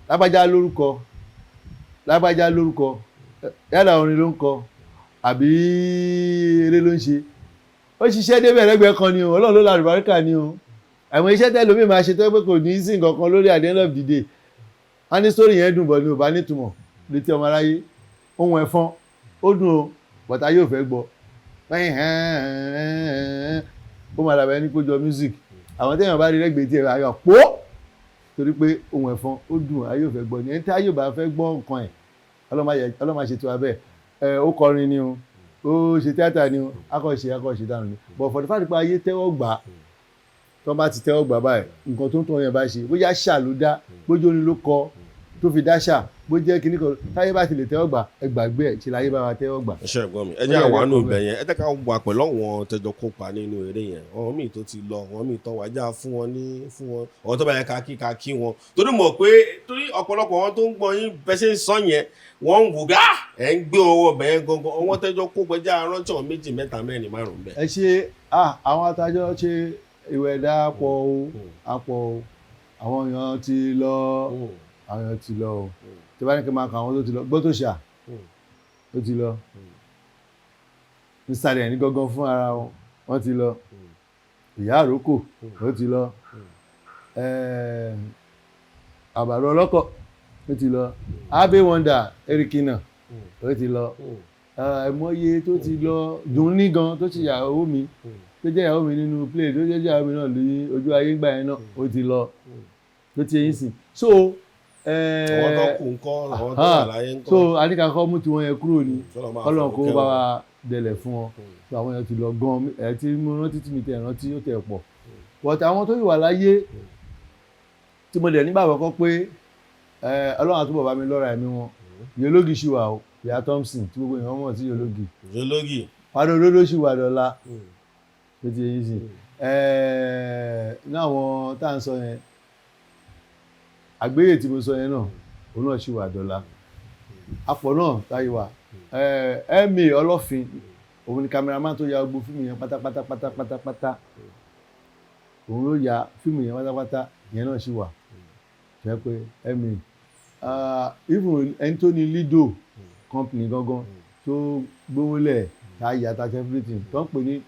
Lágbájá lórúkọ, lágbájá lórúkọ, yálà orin ló ń kọ àbí eré ló ń ṣe, ó ṣiṣẹ́ débẹ̀ lẹ́gbẹ̀ẹ́ kan ni o. Ọlọ́run ló la àlùbáríkà ni o. Àwọn iṣẹ́ tẹ́lómi máa ṣe tó pé kò ní sí nǹkan kan lórí, at the end of the day, wọ́n ní story yẹn dùn bọ̀ ni ò bá nítumọ̀ létí ọmọ aráyé. Ohun ẹ̀fọn ó dùn o, bọ̀tá yóò fẹ́ gbọ́, ó máa dàbẹ̀ ní kójọ music. Àwọn téèyàn bá rí lẹ́gbẹ̀ẹ́ tiẹ̀ ayọ̀ pọ̀, torí pé ohun ẹ̀fọn ó dùn, ayé ò fẹ́ gbọ́ ni. Ẹni tí ayé ò bá fẹ́ gbọ́ nǹkan ẹ̀, Ọlọ́run ṣe tiwa bẹ́ẹ̀. Ẹ ó kọrin ni o, ó ṣe tíátà ni o, akọ̀ṣe akọ̀ṣe dànù ni. But for the fact pé ayé tẹ́wọ́ gbà á, tó bá ti tẹ́wọ́ gbà báyìí, nǹkan tó ń tọ́ yẹn bá ṣe, bóyá ṣà ló dá, bójú orin ló kọ tó fi dáṣà, bó jẹ́ kíní kan, táyé bá ti lè tẹ́wọ́ gbà, ẹ gbàgbé ẹ̀ ṣe láyé bá wa tẹ́wọ́ gbà. Ẹ ṣe ẹ̀gbọ́n mi, ẹ jẹ́ àwọn àánú ibẹ̀ yẹn. Ẹ jẹ́ ká wà pẹ̀lú àwọn tẹjọ kópa nínú eré yẹn, àwọn míì tó ti lọ, àwọn míì tó wà já fún wọn ní fún wọn, àwọn tó bá yẹ ká kí, ká kí wọn, torí mọ̀ pé torí ọ̀pọ̀lọpọ̀ wọn tó ń gbọ́ yín bẹ́ ṣe ń sọ yẹn, wọ́n ń wò gá ẹ̀ ń gbé ọwọ́ bẹ́ẹ̀ gangan. Àwọn tẹjọ kópa, ẹ jẹ́ àrántí àwọn méjì, mẹ́ta, mẹ́rin, márùn-ún bẹ́ẹ̀. Ẹ ṣe. Àwọn atajọ́ ṣe ìwẹ̀ ẹ̀dá pọ̀ o, àpọ̀ o. Àwọn èèyàn ti lọ, àwọn èèyàn ti lọ o. Tí bá ní kí n máa kọ àwọn tó ti lọ, gbọ́ tó ṣà ó ti lọ, Mr. Ẹni gangan fún ara wọn, wọ́n ti lọ, ìyá àrókò ó ti lọ, àbàrò ọlọ́kọ̀ ó ti lọ, Abe Wonder Erikina ó ti lọ, ẹ̀mọ́ye tó ti lọ dùn ní gan, tó ti yàwó mi, tó jẹ́ ìyàwó mi nínú play, tó jẹ́ ìyàwó mi náà ní ojú ayé gbà yẹn náà, ó ti lọ, tó ti yẹn sìn. So Àwọn tó kù ńkọ́? Àwọn tó wà láyé ńkọ́? So àníkàkọ́ mú tiwọn yẹn kúrò ní Kọ́lọ́run máa Kọ́lọ́run kó fọ̀run bá kẹ́ wa wọn. dẹlẹ̀ fún wọn. So àwọn yẹn ti lọ gan ẹ, tí mo rántí, tí mi tẹ̀ rántí, ó tẹ̀ pọ̀, but àwọn tó yìí wà láyé tí mo dẹ̀ nígbà àkọ́kọ́ pé Ọlọ́run àtúbọ̀ bá mi lọ́ra ẹ̀mí wọn. Yológi ṣì wà o, ìyá Thompson tí gbogbo èèyàn mọ̀ sí Yológi. Yológi. Padà olódó ṣì wà dọ́là tó ti yẹn sìn ní àwọn tá à ń sọ yẹn, àgbéyè tí mo sọ yẹn náà, òun náà ṣì wà dọ́là. Apọ̀ náà táyé wà. Ẹ̀mí ọlọ́fin, òun ni cameraman tó ya gbogbo fíìmù yẹn pátápátá pátápátá pátá. Òun ló ya fíìmù yẹn pátápátá. Yẹn náà ṣì wà jẹ́ pé ẹ̀mí, even ẹni tó ní Lido company gangan tó gbówó lẹ̀ tá a yà tá a ṣe everything, tó ń pè ní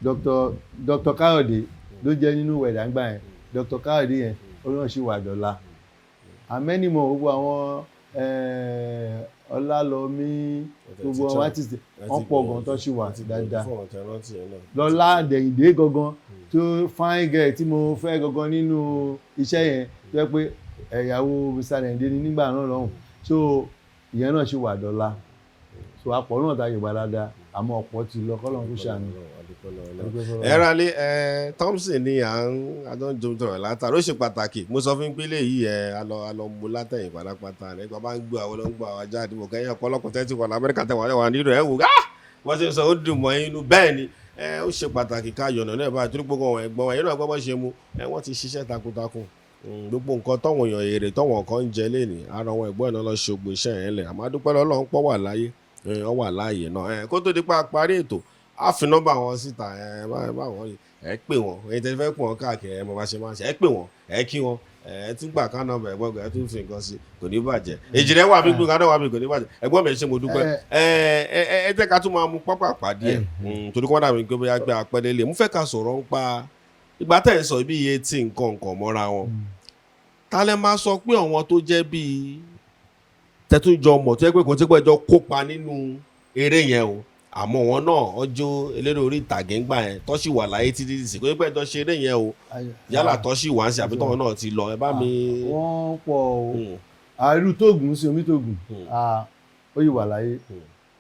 Dr. Káyọ̀dé ló jẹ́ nínú wẹ̀dà ńgbà yẹn, Dr. Káyọ̀dé yẹn. Olóhùn sì wà dọ̀la. Àmẹ́nìmọ̀ gbogbo àwọn Ọlálọ́mí, gbogbo àwọn artist, wọ́n pọ̀ gan tó sì wà dáadáa. Lọ́lá Dẹ̀yìndé gangan tó fine girl tí mo fẹ́ gangan nínú iṣẹ́ yẹn, tó jẹ́ pé ẹ̀yàwó Mr. Dẹ̀yìndé ni nígbà náà lọ́hùn. So ìyẹn náà sì wà dọ̀la. So apọ̀ náà ta Yorùbá dáadáa, àmọ́ ọ̀pọ̀ ti lọ, kọ́lọ́run kó ṣàánú. Ẹ rálé ẹ, Thompson ni à ń àjọ ń jom tọrọ látàrí. Ó ṣe pàtàkì, mo sọ fún pélé yìí, ẹ alọ mú látẹ̀yìn pátápátá rẹ. Gba bá ń gbé àwọn ló ń gbọ́ àwọn jáde mọ̀ kẹ́yìn ọ̀pọ̀lọpọ̀ tẹ́tí wà lamẹ́ríkà, tẹ́ wà nílò ẹ̀ wò á, wọ́n ṣe ń sọ, ó dùn mọ́ inú. Bẹ́ẹ̀ ni ẹ, ó ṣe pàtàkì ká yọ̀nà náà báyìí, torí gbogbo àwọn ẹ̀gbọ́n ẹ̀yìn náà gbọ́ bọ́ ṣe mu ẹ, wọ́n ti ṣiṣẹ́ takuntakun. Gbogbo nǹkan tọ́wọ̀n èèyàn, èrè tọ́wọ̀n kan ń jẹ lénìí, ara wọn ẹ̀gbọ́n náà lọ ṣe gbogbo iṣẹ́ yẹn lẹ̀. Àmọ́ adúpẹ́ lọ́lọ́run pọ̀ wà láyé, ọ wà láàyè náà. Kó tó di pa parí ètò, á fi nọ́mbà wọn síta. Ẹ bá wọn, ẹ pè wọn. Ẹ̀yin tẹ́ fẹ́ pè wọn káàkiri, ẹ mọ bá ṣe máa ṣe, ẹ pè wọn, ẹ kí wọn, ẹ tún gbà ká nọ́mbà ẹ̀gbọ́n, ẹ tún fi nǹkan sí, kò ní bàjẹ́. Èjì rẹ wà mí gbé kaná wà mí, kò ní bàjẹ́. Ẹ̀gbọ́n mi, ṣe mo dúpẹ́. Ẹ ẹ ẹ jẹ́ ká tún máa mú pápá pàdé ẹ, torí kí wọ́n dàbí pé bóyá gbé apẹ́lẹ́lẹ̀. Mo fẹ́ ká sọ̀rọ̀ ń pa ìgbà tẹ̀ ń sọ bí iye tí nǹkan nǹkan mọ́ra wọn. Ta lẹ máa sọ pé àwọn tó jẹ́ bíi tẹ́túnjọ mọ̀, tó yẹ pé kò tí pẹ́ jọ kópa nínú eré yẹn o, àmọ́ wọn náà ọjọ́ eléré orí ìtàgé ńgbà yẹn tó sì wà láyé títí dì sí, kò tí pẹ́ jọ ṣe eré yẹn o, yálà tó sì wá ń ṣe àbí tọ́wọ́n náà ti lọ, ẹ bá mi. Wọ́n pọ̀ o. Àìrú tóògùn sí omi tóògùn, ó yìí wà láyé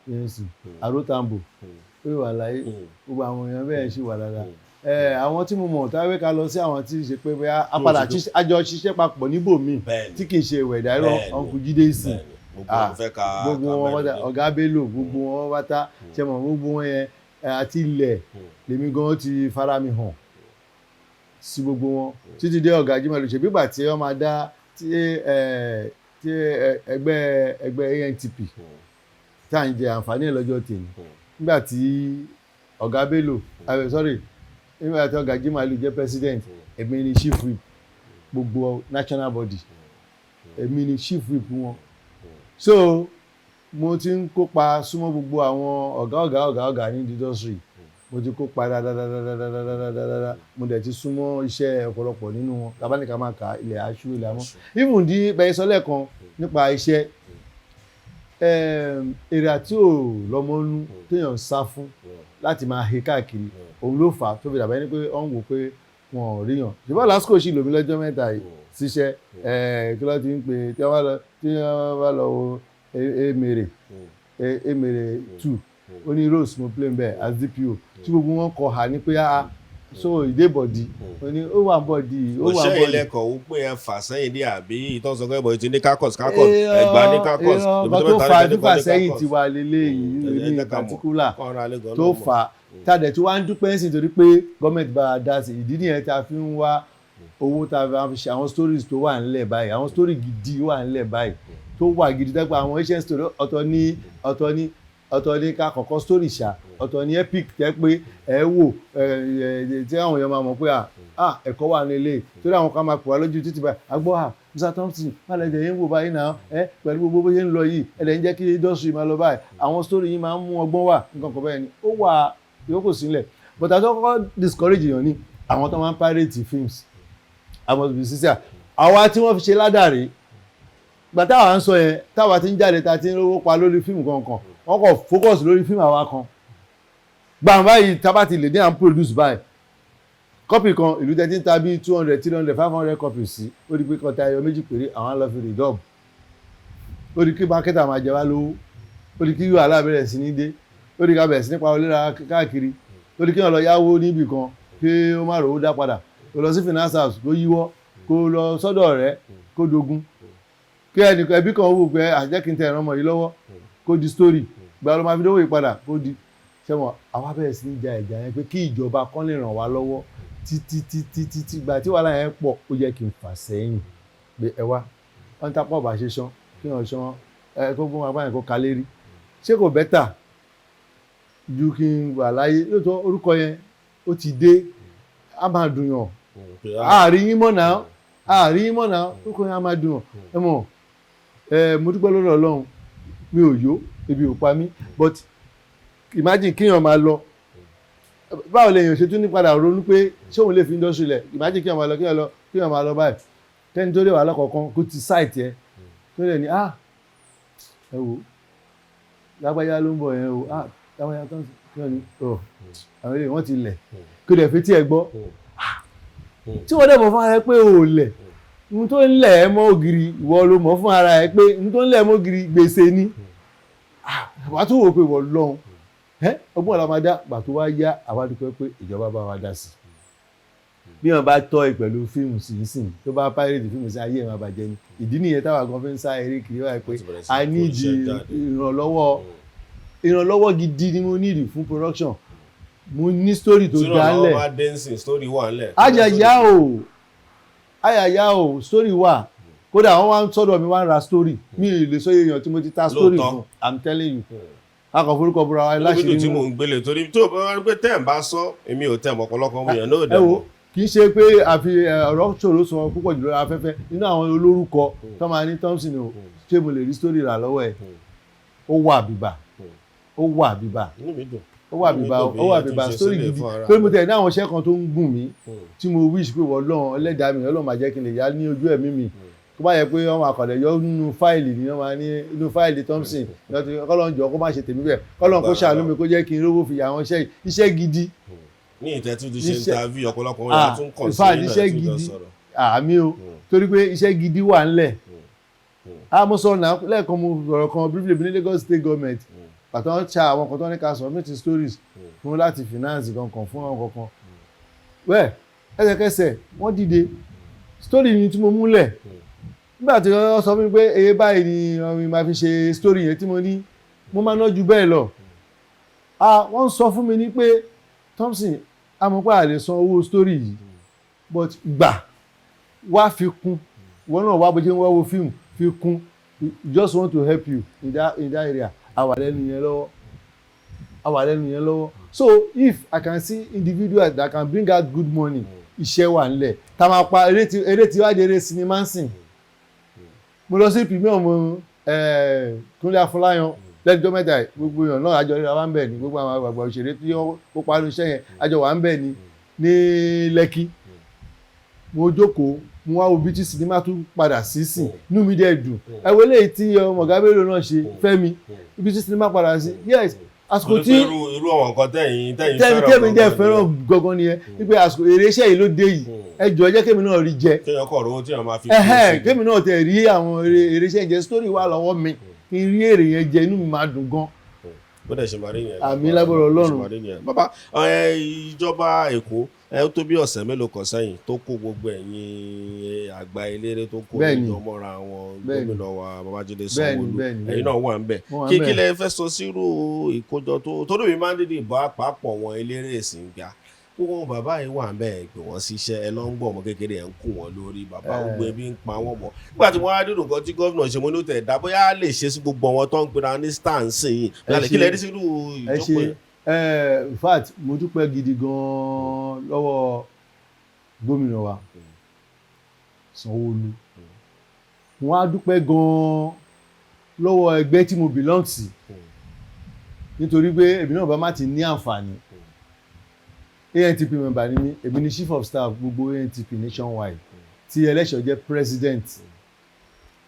yẹn sì. Àrótàǹbò ó yìí wà láyé. Gbogbo àwọn èèyàn bẹ́ẹ̀ sì wà dáadáa. Àwọn tí mo mọ̀ táwé ká lọ sí, àwọn tí ì ṣe pé bóyá a padà àjọ ṣiṣẹ́ papọ̀ níbòmíì tí kì í ṣe ìwẹ̀dà irọ́, ọkùn Jídé sí gbogbo wọn pátá, ọ̀gá Bello, gbogbo wọn pátá, ṣe mọ̀ gbogbo wọn yẹn àti ilẹ̀ lèmi gan ti fara mi hàn sí gbogbo wọn títí dé ọ̀gá Jimoh ṣe bígbà tí wọ́n máa dá tí ẹgbẹ́ ANTP tá à ń jẹ àǹfààní ẹ̀ lọ́jọ́ tèmi, nígbà tí ọ̀gá Bello, sorry, nígbà tí ọ̀gá Jimoh Aliu jẹ́ president, èmi ni chief whip gbogbo national body, èmi ni chief whip wọn. So mo ti ń kópa súnmọ́ gbogbo àwọn ọ̀gá ọ̀gá ọ̀gá ọ̀gá ní industry. Mo ti kópa dáadáa, mo dẹ̀ ti súnmọ́ iṣẹ́ ọ̀pọ̀lọpọ̀ nínú wọn. Tabaníkà máa ka ilẹ̀ aṣú ilẹ̀ amọ́, even di bẹ́ẹ̀ sọ lẹ́ẹ̀kan nípa iṣẹ́ èrè àti ò lọ́mọ́nú téèyàn ń sá fún láti máa he káàkiri, òun ló fà á tó fi dàbẹ́ ní pé wọ́n ń wò pé wọn ò ríyàn. Ṣùgbọ́n lásìkò sì lòmí lọ́jọ́ 3 yìí síṣẹ́ kí ló ti ń pè, tí wọ́n bá lọ wo Emèrè, Emèrè 2, ó ní roles mo play bẹ́ẹ̀ as DPO tí gbogbo wọn kọ hà ní pé, ah, so ìdè bọ̀dì, ó ní ó wà bọ̀dì, ó wà Òṣè bọ̀dì. Ilẹ̀kọ̀ ó pé ẹ fà sẹ́yìn dé, àbí ìtọ́sọ pé bọ̀ ti ní kakọ́s kakọ́s ẹgbàá ní kakọ́s. Nǹkan tó fa fífà sẹ́yìn tiwa lélẹ́yìí ní particular tó fà á tàdé tí wàá ń dúpẹ́ sí, torí pé gọ́ọ̀mẹ̀ntì bá a dá sí. Ìdí nìyẹn tá a fi ń wá owó tá a fi ṣe àwọn stories tó wà ńlẹ̀ báyìí. Àwọn story gidi wà ńlẹ̀ báyìí tó wà gidi tẹ́pẹ́ àwọn ancient story. Ọ̀tọ̀ ní, ọ̀tọ̀ ní, ọ̀tọ̀ ní ká kọ́kọ́ story ṣá, ọ̀tọ̀ ní epic tẹ́ pé ẹ wò ẹ ẹ tí àwọn èèyàn máa mọ̀ pé ah, ẹ̀kọ́ wà nílé, torí àwọn kan máa pè wá lójú títì báyìí, agbọ́ à, Mr Thompson, má lẹ jẹ́ yín wò báyìí náà ẹ, pẹ̀lú gbogbo bó ṣe ń lọ yìí, ẹ lẹ̀ ń jẹ́ kí industry máa lọ báyìí, àwọn story yìí máa ń mú ọgbọ́n wà, nǹkan kan bẹ́ẹ̀ ni ó wà yòókù sílẹ̀. But àti kọ́kọ́ discourage èèyàn ni àwọn tó máa ń pirate films. I must be sincere, àwa tí wọ́n fi ṣe ládàrí gbà táwa ń sọ yẹn, táwa ti ń jáde, ta ti ń rówó pa lórí fíìmù kankan, wọ́n kàn focus lórí fíìmù àwa kan gbàǹ báyìí. Tábà ti lè ní à ń produce báyìí, copy kan, ìlú tẹ́tí ń ta bíi 200, 300, 500 copies sí, ó di pé kan ta ẹyọ méjì péré, àwọn á lọ fi redub. Ó di kí marketer máa jẹ wá lówó, ó di kí wàhálà bẹ̀rẹ̀ sí ní dé, ó di ká bẹ̀rẹ̀ sí ní pa olóra káàkiri, ó di kí wọ́n lọ yáwó níbì kan kí ó má rówó dá padà, kó lọ sí finance house kó yíwọ́, kó lọ sọ́dọ̀ rẹ̀ kó dogun, kí ẹnì ẹbí kan wò pé àjẹ́ kí n tẹ ẹ̀rọ ọmọ yìí lọ́wọ́, kó di story gba ló máa fi dówó yìí padà, kó di sẹ́wọ̀n. Àwa bẹ̀rẹ̀ sí ní ja ìjà yẹn pé kí ìjọba kan lè ràn wá lọ́wọ́ títí títí títí. Gba tí wàhálà yẹn pọ̀, ó yẹ kí n fà sẹ́yìn pé ẹ wá wọ́n tápọ̀ bá ṣe ṣán kí wọ́n ṣán ẹ, kó gbọ́n apá yẹn kó kalérí, ṣé kò better ju kí n wà láyé? Lóòótọ́ orúkọ yẹn ó ti dé, á máa dùn yàn, àárín yín mọ̀ náà, àárín yín mọ̀ náà, orúkọ yẹn á máa dùn yàn. Ẹ mọ̀ ẹ, mo dúpẹ́ lọ́dọ̀ Ọlọ́run, mi ò yó, ebi ò pa mí. But imagine kíyàn máa lọ, báwo lèèyàn ṣe tún ní padà ronú pé ṣé òun lè fi industry lẹ̀? Imagine kíyàn máa lọ, kíyàn lọ, kíyàn máa lọ báyìí. Kẹ́ni tó lè wà lọ́kọ̀ọ̀kan kó ti site ẹ, tó lè ní, "Ah, ẹ wò, lágbájá ló ń bọ̀ yẹn o. Ah, lágbájá tó ń sọ ní ọ, àwọn eléyìí wọ́n ti lẹ̀." Kó dẹ̀ fi tí ẹ gbọ́, tí wọ́n dẹ̀ mọ̀ fún ara ẹ pé o ò lẹ̀. Ohun tó ń lẹ̀ ẹ́ mọ́ ògiri, ìwọ ló mọ̀ fún ara ẹ pé ohun tó ń lẹ̀ ẹ́ mọ́ ògiri, gbèsè ni. Wàá tún wò pé ìwọ lọ́hùn ẹ, ọgbọ́n ọ̀la máa dá gbà tó wá yá. Àwa dúpẹ́ pé ìjọba bá wa dá sí. Bí wọn bá tọ́ ẹ pẹ̀lú fíìmù sí sìn, tó bá pirate fíìmù sí, ayé ẹ̀ máa bàjẹ́ ni. Ìdí nìyẹn táwa gan fi ń sá eré kiri wáyé pé a need ìrànlọ́wọ́. Ìrànlọ́wọ́ gidi ni mo need fún production. Mo ní story tó dá lẹ̀. Tí ìrànlọ́wọ́ bá dé nsìn, story wà ńlẹ̀. Ayàyà o, ayàyà o, story wà. Kódà wọ́n wá ń sọ́dọ̀ mi, wá ń ra story. Mi ì lè sọ èèyàn tí mo ti ta story fún. I'm telling you, a kàn forúkọ búra wa láṣìírí láṣìírí. Tí mò ń gbélé, torí tó bá wá pé tẹ́ ẹ̀ bá sọ, èmi ò tẹ̀ mọ́, ọ̀pọ̀lọpọ̀ ọmọ èèyàn náà ẹ dẹ̀ wo mọ́. Kì í ṣe pé àfi ọ̀rọ̀ ṣòro sọ púpọ̀ jùlọ afẹ́fẹ́ nínú àwọn olórúkọ tó máa ní, "Thompson o, ṣé mo lè rí story rà lọ́wọ́ ẹ̀?" Ó wà bíbà, ó wà bíbà. Inú mi dùn. Ó wà bíbà, ó wà bíbà. Story gidi pé mo tẹ̀ ní àwọn iṣẹ́ kan tó ń gùn mí, tí mo wish pé wọ́n lọ́run ẹlẹ́dàá mi, Ọlọ́run máa jẹ́ kí n lè yá ní ojú ẹ̀mí mi. Tó bá yẹ pé wọ́n máa kọ̀lẹ̀ yọ nínú fáìlì ni, wọ́n máa ní inú fáìlì Thompson, kọ́lọ́n jọ kó má ṣe tèmi bẹ́ẹ̀, kọ́lọ́n kó ṣàánú mi, kó jẹ́ kí n rówó fi àwọn iṣẹ́ iṣẹ́ gidi. Ní ìtẹ́tù ti ṣe interview, ọ̀pọ̀lọpọ̀ wọn yà tún kàn sí in fact, nínú iṣẹ́ ẹ̀ tún jọ gidi. sọ̀rọ̀. Àmì o, torí pé iṣẹ́ gidi wà ńlẹ̀. A mo sọ náà lẹ́ẹ̀kan, mo sọ̀rọ̀ kan briefly bí ní Lagos State Government pàtó, wọ́n ṣa àwọn kan tó ní ká submit stories fún láti finance kankan fún àwọn kankan. Well, ẹsẹ̀kẹsẹ̀ wọ́n dìde. Story ni tí mo múlẹ̀ nígbà tí wọ́n sọ fún mi pé eye báyìí ni wọ́n máa fi ṣe story yẹn, tí mo ní mo máa ná ju bẹ́ẹ̀ lọ. Ah, wọ́n sọ fún mi ní pé, "Thompson, a mọ̀ pé a lè san owó story yìí, but gbà wá fi kún. Ìwọ náà wá bó ṣe ń wá wo fíìmù, fi kún. We just want to help you in that area." A wà lẹ́nu yẹn lọ́wọ́, a wà lẹ́nu yẹn lọ́wọ́. So if I can see individuals that can bring out good money, iṣẹ́ wà nílẹ̀ tá a máa pa. Eré tí eré tí wá di eré sinimá ń sìn. Mo lọ sí premiere ọmọ Kúnlé Afọláyan lẹ́jọ́ mẹ́ta yìí. Gbogbo èèyàn náà àjọ ríra wá ń bẹ̀ ní, gbogbo àwọn àgbààgbà òṣèré tí wọ́n kópa nínú iṣẹ́ yẹn, àjọ wà ń bẹ̀ ní Lẹ́kí. Mo jókòó, mo wá wo bí tí sinimá tún padà sí sìn, inú mi dẹ̀ dùn. Ẹ wo eléyìí tí ọmọ ọ̀gá Bello náà ṣe, Fẹ́mi, ibi tí sinimá padà sí. Yes, àsìkò tí irú irú àwọn nǹkan tẹ̀yìn tẹ́mi fẹ́ràn tẹ́mi dẹ̀ gangan fẹ́ràn gangan nìyẹn, wípé àsìkò èrè iṣẹ́ yìí ló dé yìí. Ẹ jọ̀ọ́, ẹ jẹ́ kémi náà rí jẹ. Kéèyàn kọ̀ rówó tí èèyàn máa fi Ẹhẹ́n, kémi náà tẹ̀ rí àwọn èrè iṣẹ́ jẹ. Story wà lọ́wọ́ mi, kí n rí èrè yẹn jẹ, inú mi máa dùn gan. Bó dẹ̀ ṣe máa rí yẹn. Àmín, lágbára Bó ṣe Ọlọ́run. máa rí nìyẹn. Bàbá ẹ, ìjọba Èkó ẹ, ó tó bí ọ̀sẹ̀ mélòó kan sẹ́yìn tó kó gbogbo ẹ̀yin àgbà eléré tó kó ìjọ mọ́ra wọn. Gómìnà wa Babájídé Sanwó-Olú, ẹ̀yin náà wà ń bẹ̀. Mo wà Kí ńbẹ̀. kí lẹ fẹ́ sọ sírú ìkójọ tó torí mi máa ń dídì bá pàápọ̀ wọn eléré ìsìn gbà, gbogbo wọn bàbá yìí wà ń bẹ̀, pé wọ́n ṣiṣẹ́ ẹ lọ ń gbọ́ ọmọ kékeré ẹ̀ ń kó wọn lórí bàbá, gbogbo ẹbí ń pa wọ́n mọ́. Nígbà tí wọ́n á dídùn kan tí gómìnà ṣe, mo ní ó tẹ̀ dá bóyá lè ṣe sí gbogbo àwọn tó ń pera ní star sí yìí. Ẹ Kí lẹ ṣe. rí sírú Ẹ ṣe. ìjókòó yẹn? Ẹ, in fact, mo dúpẹ́ gidi gan-an lọ́wọ́ gómìnà wa Sanwó-Olú. Mo wá dúpẹ́ gan-an lọ́wọ́ ẹgbẹ́ tí mo belong sí, nítorí pé èmi náà bá má ti ní àǹfààní. ANTP member ni mí. Èmi ni chief of staff gbogbo ANTP nationwide, tí Ẹlẹ́ṣọ̀ jẹ́ president.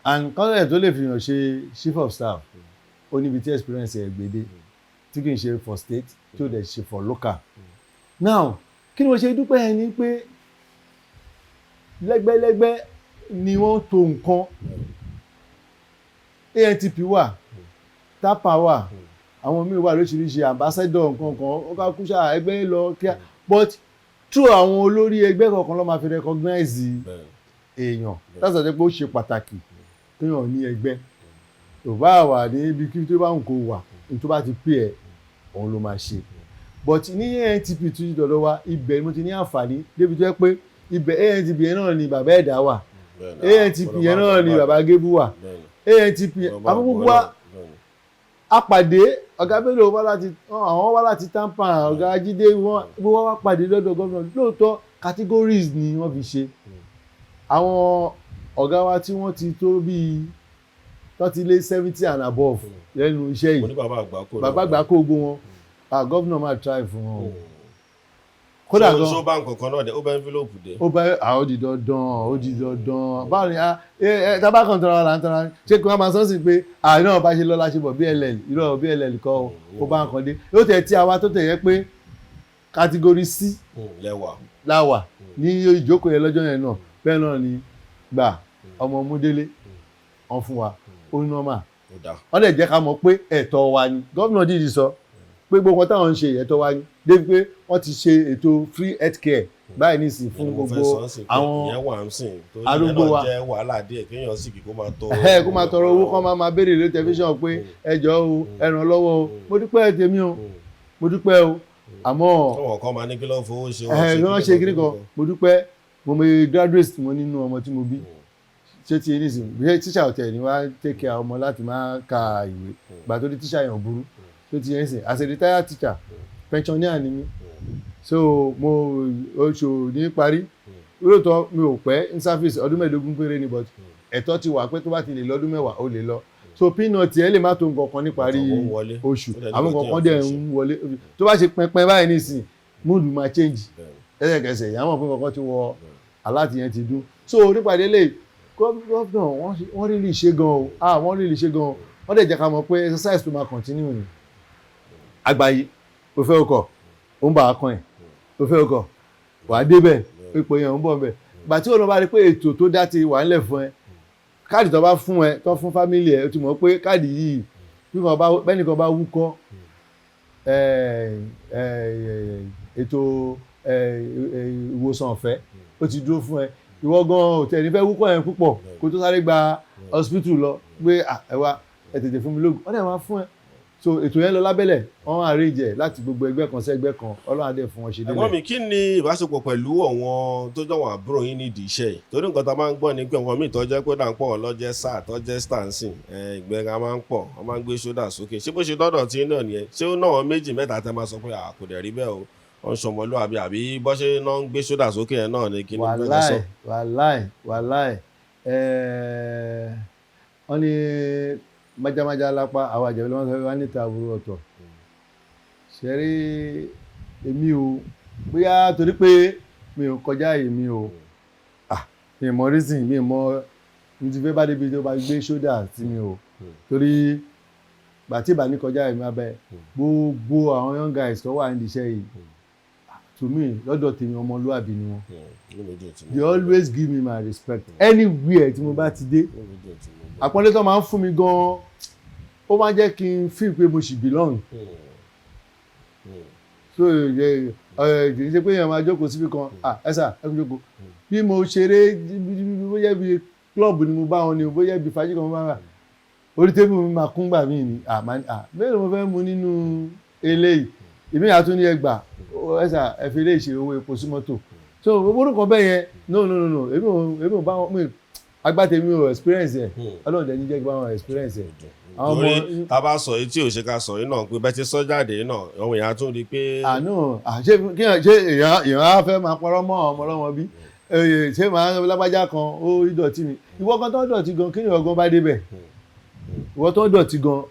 And kọ́lẹ̀ tó lè fi hàn ṣe chief of staff, ó níbi tí experience ẹ̀ gbédé, tí kì í ṣe for state, tí ó dẹ̀ ṣe for local. Now, kí ni mo ṣe dúpẹ́ yẹn ni pé lẹ́gbẹ́lẹ́gbẹ́ ni wọ́n to nǹkan. ANTP wà, TAMPAN wà, àwọn míì wà lóríṣiríṣi, ambassador nǹkan kan, ó ká kú sáà ẹgbẹ́ lọ kíá. But through àwọn olórí ẹgbẹ́ kọ̀ọ̀kan ló máa fi recognize èèyàn. Láti sọ pé ó ṣe pàtàkì kéèyàn ní ẹgbẹ́, tó bá wà ní ibi kí tó bá ń kó wà ní, tó bá ti pè ẹ́, òun ló máa ṣe. But ní ANTP tó ti dọ̀dọ̀ wa, ibẹ̀ ni mo ti ní àǹfààní débi tó yẹ pé ibẹ̀ ANTP yẹn náà ni bàbá ẹ̀dá wà, ANTP yẹn náà ni bàbá Gébú wà, ANTP àwọn gbogbo wa a pàdé. Ọ̀gá Bello wá láti, àwọn wá láti TAMPAN, ọ̀gá Jídé, wọn gbogbo wa wá pàdé lọ́dọ̀ gómìnà. Lóòótọ́, categories ni wọ́n fi ṣe. Àwọn ọ̀gá wa tí wọ́n ti tó bíi tó ti lé 70 and above lẹ́nu iṣẹ́ Mo ní yìí. Bàbá àgbà kò Bàbá àgbà kó gbogbo wọn. Ah, gómìnà máa try fún wọn o. Kódà gan Ṣó bá nǹkan kan náà dé, ó bá envelope dé? Ó bá àwọn, ó di dandan, ó di dandan. Báwo ni ẹ tábà kan tọrọ là ń tọrọ, ṣé kí wọ́n máa sọ́sìn pé àìná bá ṣe lọ́la ṣe bọ̀ bll? Irọ́, bll kọ́ o. Ó bá nǹkan dé, yóò tẹ̀ tí àwa tó tẹ̀ yẹ pé category C Lẹ́wà. La wà ní ìjókòó yẹn lọ́jọ́ yẹn náà. Bẹ́ẹ̀ náà ni gbà ọmọ múdélé wọn fún wa, ó normal. Ó dáa. Wọ́n dẹ̀ jẹ́ ká mọ̀ pé ẹ̀tọ́ wa ni. Gómìnà dìdí sọ pé gbogbo nǹkan táwọn ń ṣe, ẹ̀tọ́ wa ni, débi pé wọ́n ti ṣe ètò free health care báyìí nísìn fún Ìyẹn ni mo fẹ́ gbogbo sọ ń sìn pé àwọn ìyẹn wà ń sìn torí arúgbó ìyẹn náà wa. jẹ́ wàhálà díẹ̀, kéèyàn sì kí kó máa tọrọ. Ẹ kó máa tọrọ owó, kó máa béèrè lórí tẹlifíṣàn pé ẹ jọ̀ọ́ o, ẹ ràn lọ́wọ́ o. Mo dúpẹ́ tèmi o, mo dúpẹ́ o, àmọ́ Tọ́wọ̀n kan máa ní kí ló ń fowó ṣe. Ẹ wọ́n ṣe kiri kan. Mo dúpẹ́, mo mọ graduate tí mo nínú ọmọ tí mo bí. Ṣé ti nísìn bí tíṣà ọ̀tẹ̀ ni wá take care ọmọ láti máa ka ìwé gbà tó di tíṣà yẹn ò burú. Ṣé ti nísìn, as a retired teacher, pensioner ni mí, so mo oṣù ní parí. Lóòótọ́ mi ò pẹ́ ní service, ọdún 15 péré ni, but ẹ̀tọ́ ti wà pé tó bá ti lè lọ́dún 10, ó lè lọ. So peanut ẹ lè má tó nǹkan kan níparí Àwọn ń wọlé. oṣù. Ó dẹ̀ ní Àwọn nǹkan nǹkan kan tí dẹ̀ èèyàn fi ń wọlé. Tó bá ṣe pẹpẹ báyìí nísìn, mood máa change lẹ́sẹ̀kẹsẹ̀. Ìyá mọ̀ pé nǹkan ti wọ aláàtì yẹn ti dún. So nípàdé lè gómìnà, wọ́n rí lè ṣe gan o. Ah, wọ́n rí lè ṣe gan o. Wọ́n dẹ̀ jẹ́ ká mọ̀ pé exercise tó máa continue ni. Àgbáyé o fẹ́ ọkọ̀, ó ń bá a kan ẹ̀, o fẹ́ ọkọ̀, wà á débẹ̀, ipò yẹn ń bọ̀ bẹ̀. Gbà tí òun bá rí pé ètò tó dá ti wà ńlẹ̀ fún ẹ, káàdì tó bá fún ẹ, tó fún family ẹ, o ti mọ̀ pé káàdì yìí, bí kan bá bẹ́nìkan bá wúkọ́, ètò ìwòsàn ọ̀fẹ́ ó ti dúró fún ẹ. Ìwọ gan ò tẹ̀ ní fẹ́ wúkọ́ yẹn púpọ̀ kó tó sáré gba hospital lọ pé, "Ah, ẹ wá, ẹ tètè fún mi lóògùn." Wọ́n dẹ̀ máa fún ẹ. So ètò yẹn lọ lábẹ́lẹ̀, wọ́n arrange ẹ̀ láti gbogbo ẹgbẹ́ kan sí ẹgbẹ́ kan. Ọlọ́run á dẹ̀ fún wọn ṣe Ẹ̀gbọ́n délẹ̀. mi, kí ni ìbáṣepọ̀ pẹ̀lú àwọn tó jọ̀wọ́n àbúrò yín nídìí iṣẹ́ yìí? Torí nǹkan tá a máa ń gbọ́ ni pé àwọn míì tó jẹ́ pé dáńpọ̀ lọ́jẹ́ sáà tó jẹ́ stansin, ìgbéra máa ń pọ̀, wọ́n máa ń gbé ṣódà sókè. Ṣé bó ṣe dọ́dọ̀ tí náà nìyẹn? Ṣé ó náà méjì mẹ́ta tẹ́ máa sọ pé à kò dẹ̀ rí bẹ́ẹ̀ o, wọ́n ń ṣọmọlúwàbí, àbí bọ́ ṣe náà ń gbé ṣódà sókè yẹn náà ni? Kí ni fẹ́ sọ? Wàláì, wàláì, wàláì, wọ́n ní májámájá lápá àwọn àjẹbí ló máa ń sọ wá níta àbúrò ọ̀tọ̀. Ṣẹ́rí èmi o, bóyá torí pé mi ò kọjá èmi o, ah, mi ò mọ reason, mi ò mọ ní ti fẹ́ bá débi tó bá gbé ṣódà sí mi o, torí gbàtí ìbá ní kọjá èmi abẹ gbogbo àwọn young guys tó wà nídìí iṣẹ́ yìí, to me, lọ́dọ̀ tèmi, ọmọlúwàbí ni wọ́n. Inú mi dùn tí mo They always give me my respect anywhere tí mo bá ti dé. Inú mi dùn tí mo gbọ́. Àpọ́nlé tó máa ń fún mi gan-an, ó máa ń jẹ́ kí n feel pé mo ṣì belong. So ẹ ẹ kì í ṣe pé èèyàn máa jókòó síbi kan, "Ah, ẹ sà, ẹ kú jókòó." Bí mo ṣeré, bóyá bí club ni mo bá wọn ni, bóyá bí fàájì kan mo bá wà, orí table mi máa kún gbà mí ni. Ah, mélòó mo fẹ́ mu nínú eléyìí? Ìmí àtún ní ẹgbà, ẹ sà, ẹ fi eléyìí ṣe owó epo sí mọ́tò. So gbogbo orúkọ bẹ́ẹ̀ yẹn, no, no, no, no, èmi ò bá wọn mi agbátẹ̀mí ò experience ẹ̀. Ọlọ́run dẹ̀ ní jẹ́ kí bá wọn experience ẹ̀. Àwọn Torí ọmọ tá a bá sọ èyí tí ò ṣe ká sọ yìí náà pé bẹ́ẹ̀ ti sọ jáde yìí náà, àwọn èèyàn á tún rí i pé àánú ṣé kíyàn ṣé èèyàn èèyàn á fẹ́ máa parọ́ mọ́ ọmọ ọlọ́mọ bí? Ṣé màá lágbájá kan ó rí dọ̀tí mi? Ìwọ kan tó ń dọ̀tí gan, kí ni ìwọ gan bá débẹ̀? Ìwọ tó ń dọ̀tí gan,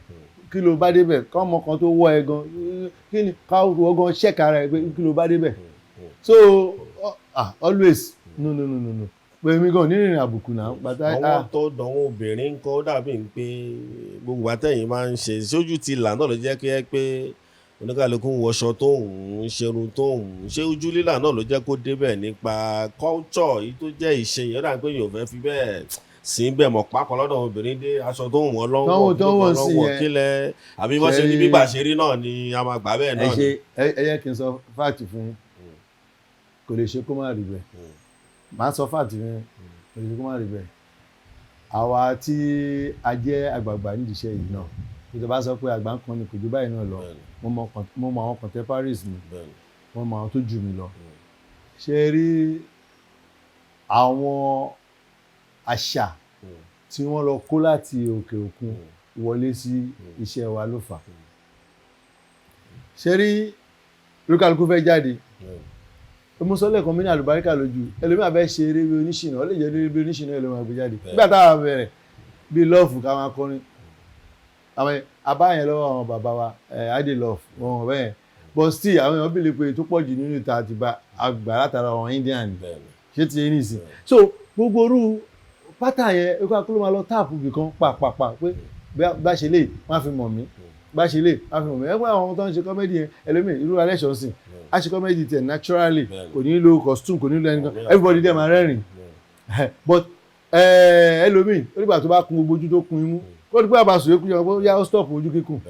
kí ló bá débẹ̀? Kọ́ ọmọ kan tó wọ́ ẹ gan, kí ni ká ìwọ gan ṣẹ̀ka rẹ̀ pé kí ló bá débẹ̀? So always, no, no, no, no, no, pé èmi gan onírìnrìn àbùkù náà gbàtà. Àwọn tó dánwò obìnrin ń kọ́, ó dàbí ń pé gbogbo àtẹ̀yìn máa ń ṣe sójú ti là náà ló jẹ́ kí ẹ pé oníkàlùkù ń wọṣọ tó ń ṣerun tó ń ṣe. Ojú lílà náà ló jẹ́ kó débẹ̀ nípa culture yìí tó jẹ́ ìṣe yẹn. Ó dàbí pé yóò fẹ́ fi bẹ́ẹ̀ sí bẹ́ẹ̀ mọ̀ pápá lọ́dọ̀ obìnrin dé, aṣọ tó ń wọ̀ lọ́wọ́ Tó ń wọ̀ sí lọ́wọ́ yẹn. Kílẹ̀ àbí wọ́n ṣe ní gbígbà ṣe rí náà ni a máa gbà bẹ́ẹ̀ Ẹ náà ṣe ni. Ẹ yẹ kí n sọ fact fún yín. Kò lè ṣe kó má rí bẹ́ẹ̀. Màá sọ fact fún yín, kò lè ṣe kó má rí bẹ́ẹ̀. Àwa tí a jẹ́ àgbààgbà nídìí iṣẹ́ yìí náà, tó bá sọ pé àgbà ń kan ni, kò ju báyìí náà lọ. Mo mọ àwọn contemporaries mi, mo mọ àwọn tó jù mí lọ. Ṣe rí àwọn àṣà tí wọ́n lọ kó láti òkè òkun wọlé sí iṣẹ́ wa ló fà á. Ṣe rí olúkálukú fẹ́ jáde. Mo sọ lẹ́ẹ̀kan, mi ní àlùbáríkà lójú. Ẹlòmíà fẹ́ ṣe eré bí oníṣìnà, ó lè jẹ́ eré bí oníṣìnà, ẹlòmíà gbé jáde. Nígbà táwa bẹ̀rẹ̀ bí love ká máa kọrin, àwọn abá yẹn lọ́wọ́ àwọn bàbá wa ẹ̀ adé love wọn bẹ́ẹ̀, but still àwọn èèyàn believe pé tó pọ̀ jù nínú ìta àti bá Àgbà látara àwọn Indian ni. Bẹ́ẹ̀ni. Ṣé ti yẹn nìsín? So gbogbo orú pátá yẹn, ikú akóló máa lọ tap ibì kan pàpàpà pé bá ṣe lè wọ́n á fi mọ̀ mí, bá ṣe lè wọ́n á fi mọ̀ mí. Ẹgbẹ́ àwọn tó ń ṣe comedy yẹn, ẹlòmíì, irú alẹ́ ṣọ́ọ̀sìn á ṣe comedy tiẹ̀ naturally, kò ní lo costume, kò ní lo ẹnìkan, everybody dẹ̀ máa rẹ́rìn. But ẹlòmíì, ó nígbà tó bá kun gbogbo ojú, tó kun imú, kó ní pé àbàṣù yókù yẹn, ó yá, ó stop ojú kíkùn.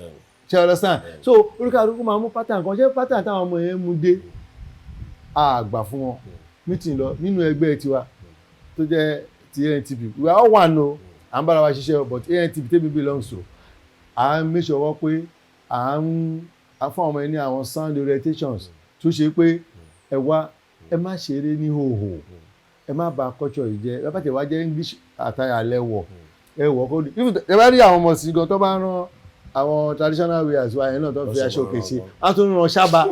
Ṣe understand? So oríkàlùkù máa mú pattern kan. Ṣé pattern táwọn ọmọ yẹn mú dé, àgbà fún wọn meeting lọ nínú ẹgbẹ́ tiwa tó jẹ́ ti ANTP. We are all one o, à ń bára wa ṣiṣẹ́ o, but ANTP tẹ́mi belongs to, à ń make sure wọ́n pé à ń fún àwọn ọmọ yẹn ní àwọn sound orientations tó ṣe pé ẹ wá, ẹ má ṣeré ní hòhò, ẹ má bà culture yìí jẹ́. Ẹ bá tẹ̀ wá jẹ́ English attire lẹ́wọ̀, ẹ wọ̀ kó di. Ẹ bá rí àwọn ọmọ sí gan tó bá rán àwọn traditional wears wa yẹn náà, tó fi aṣọ òkè ṣe, á tún rán ṣába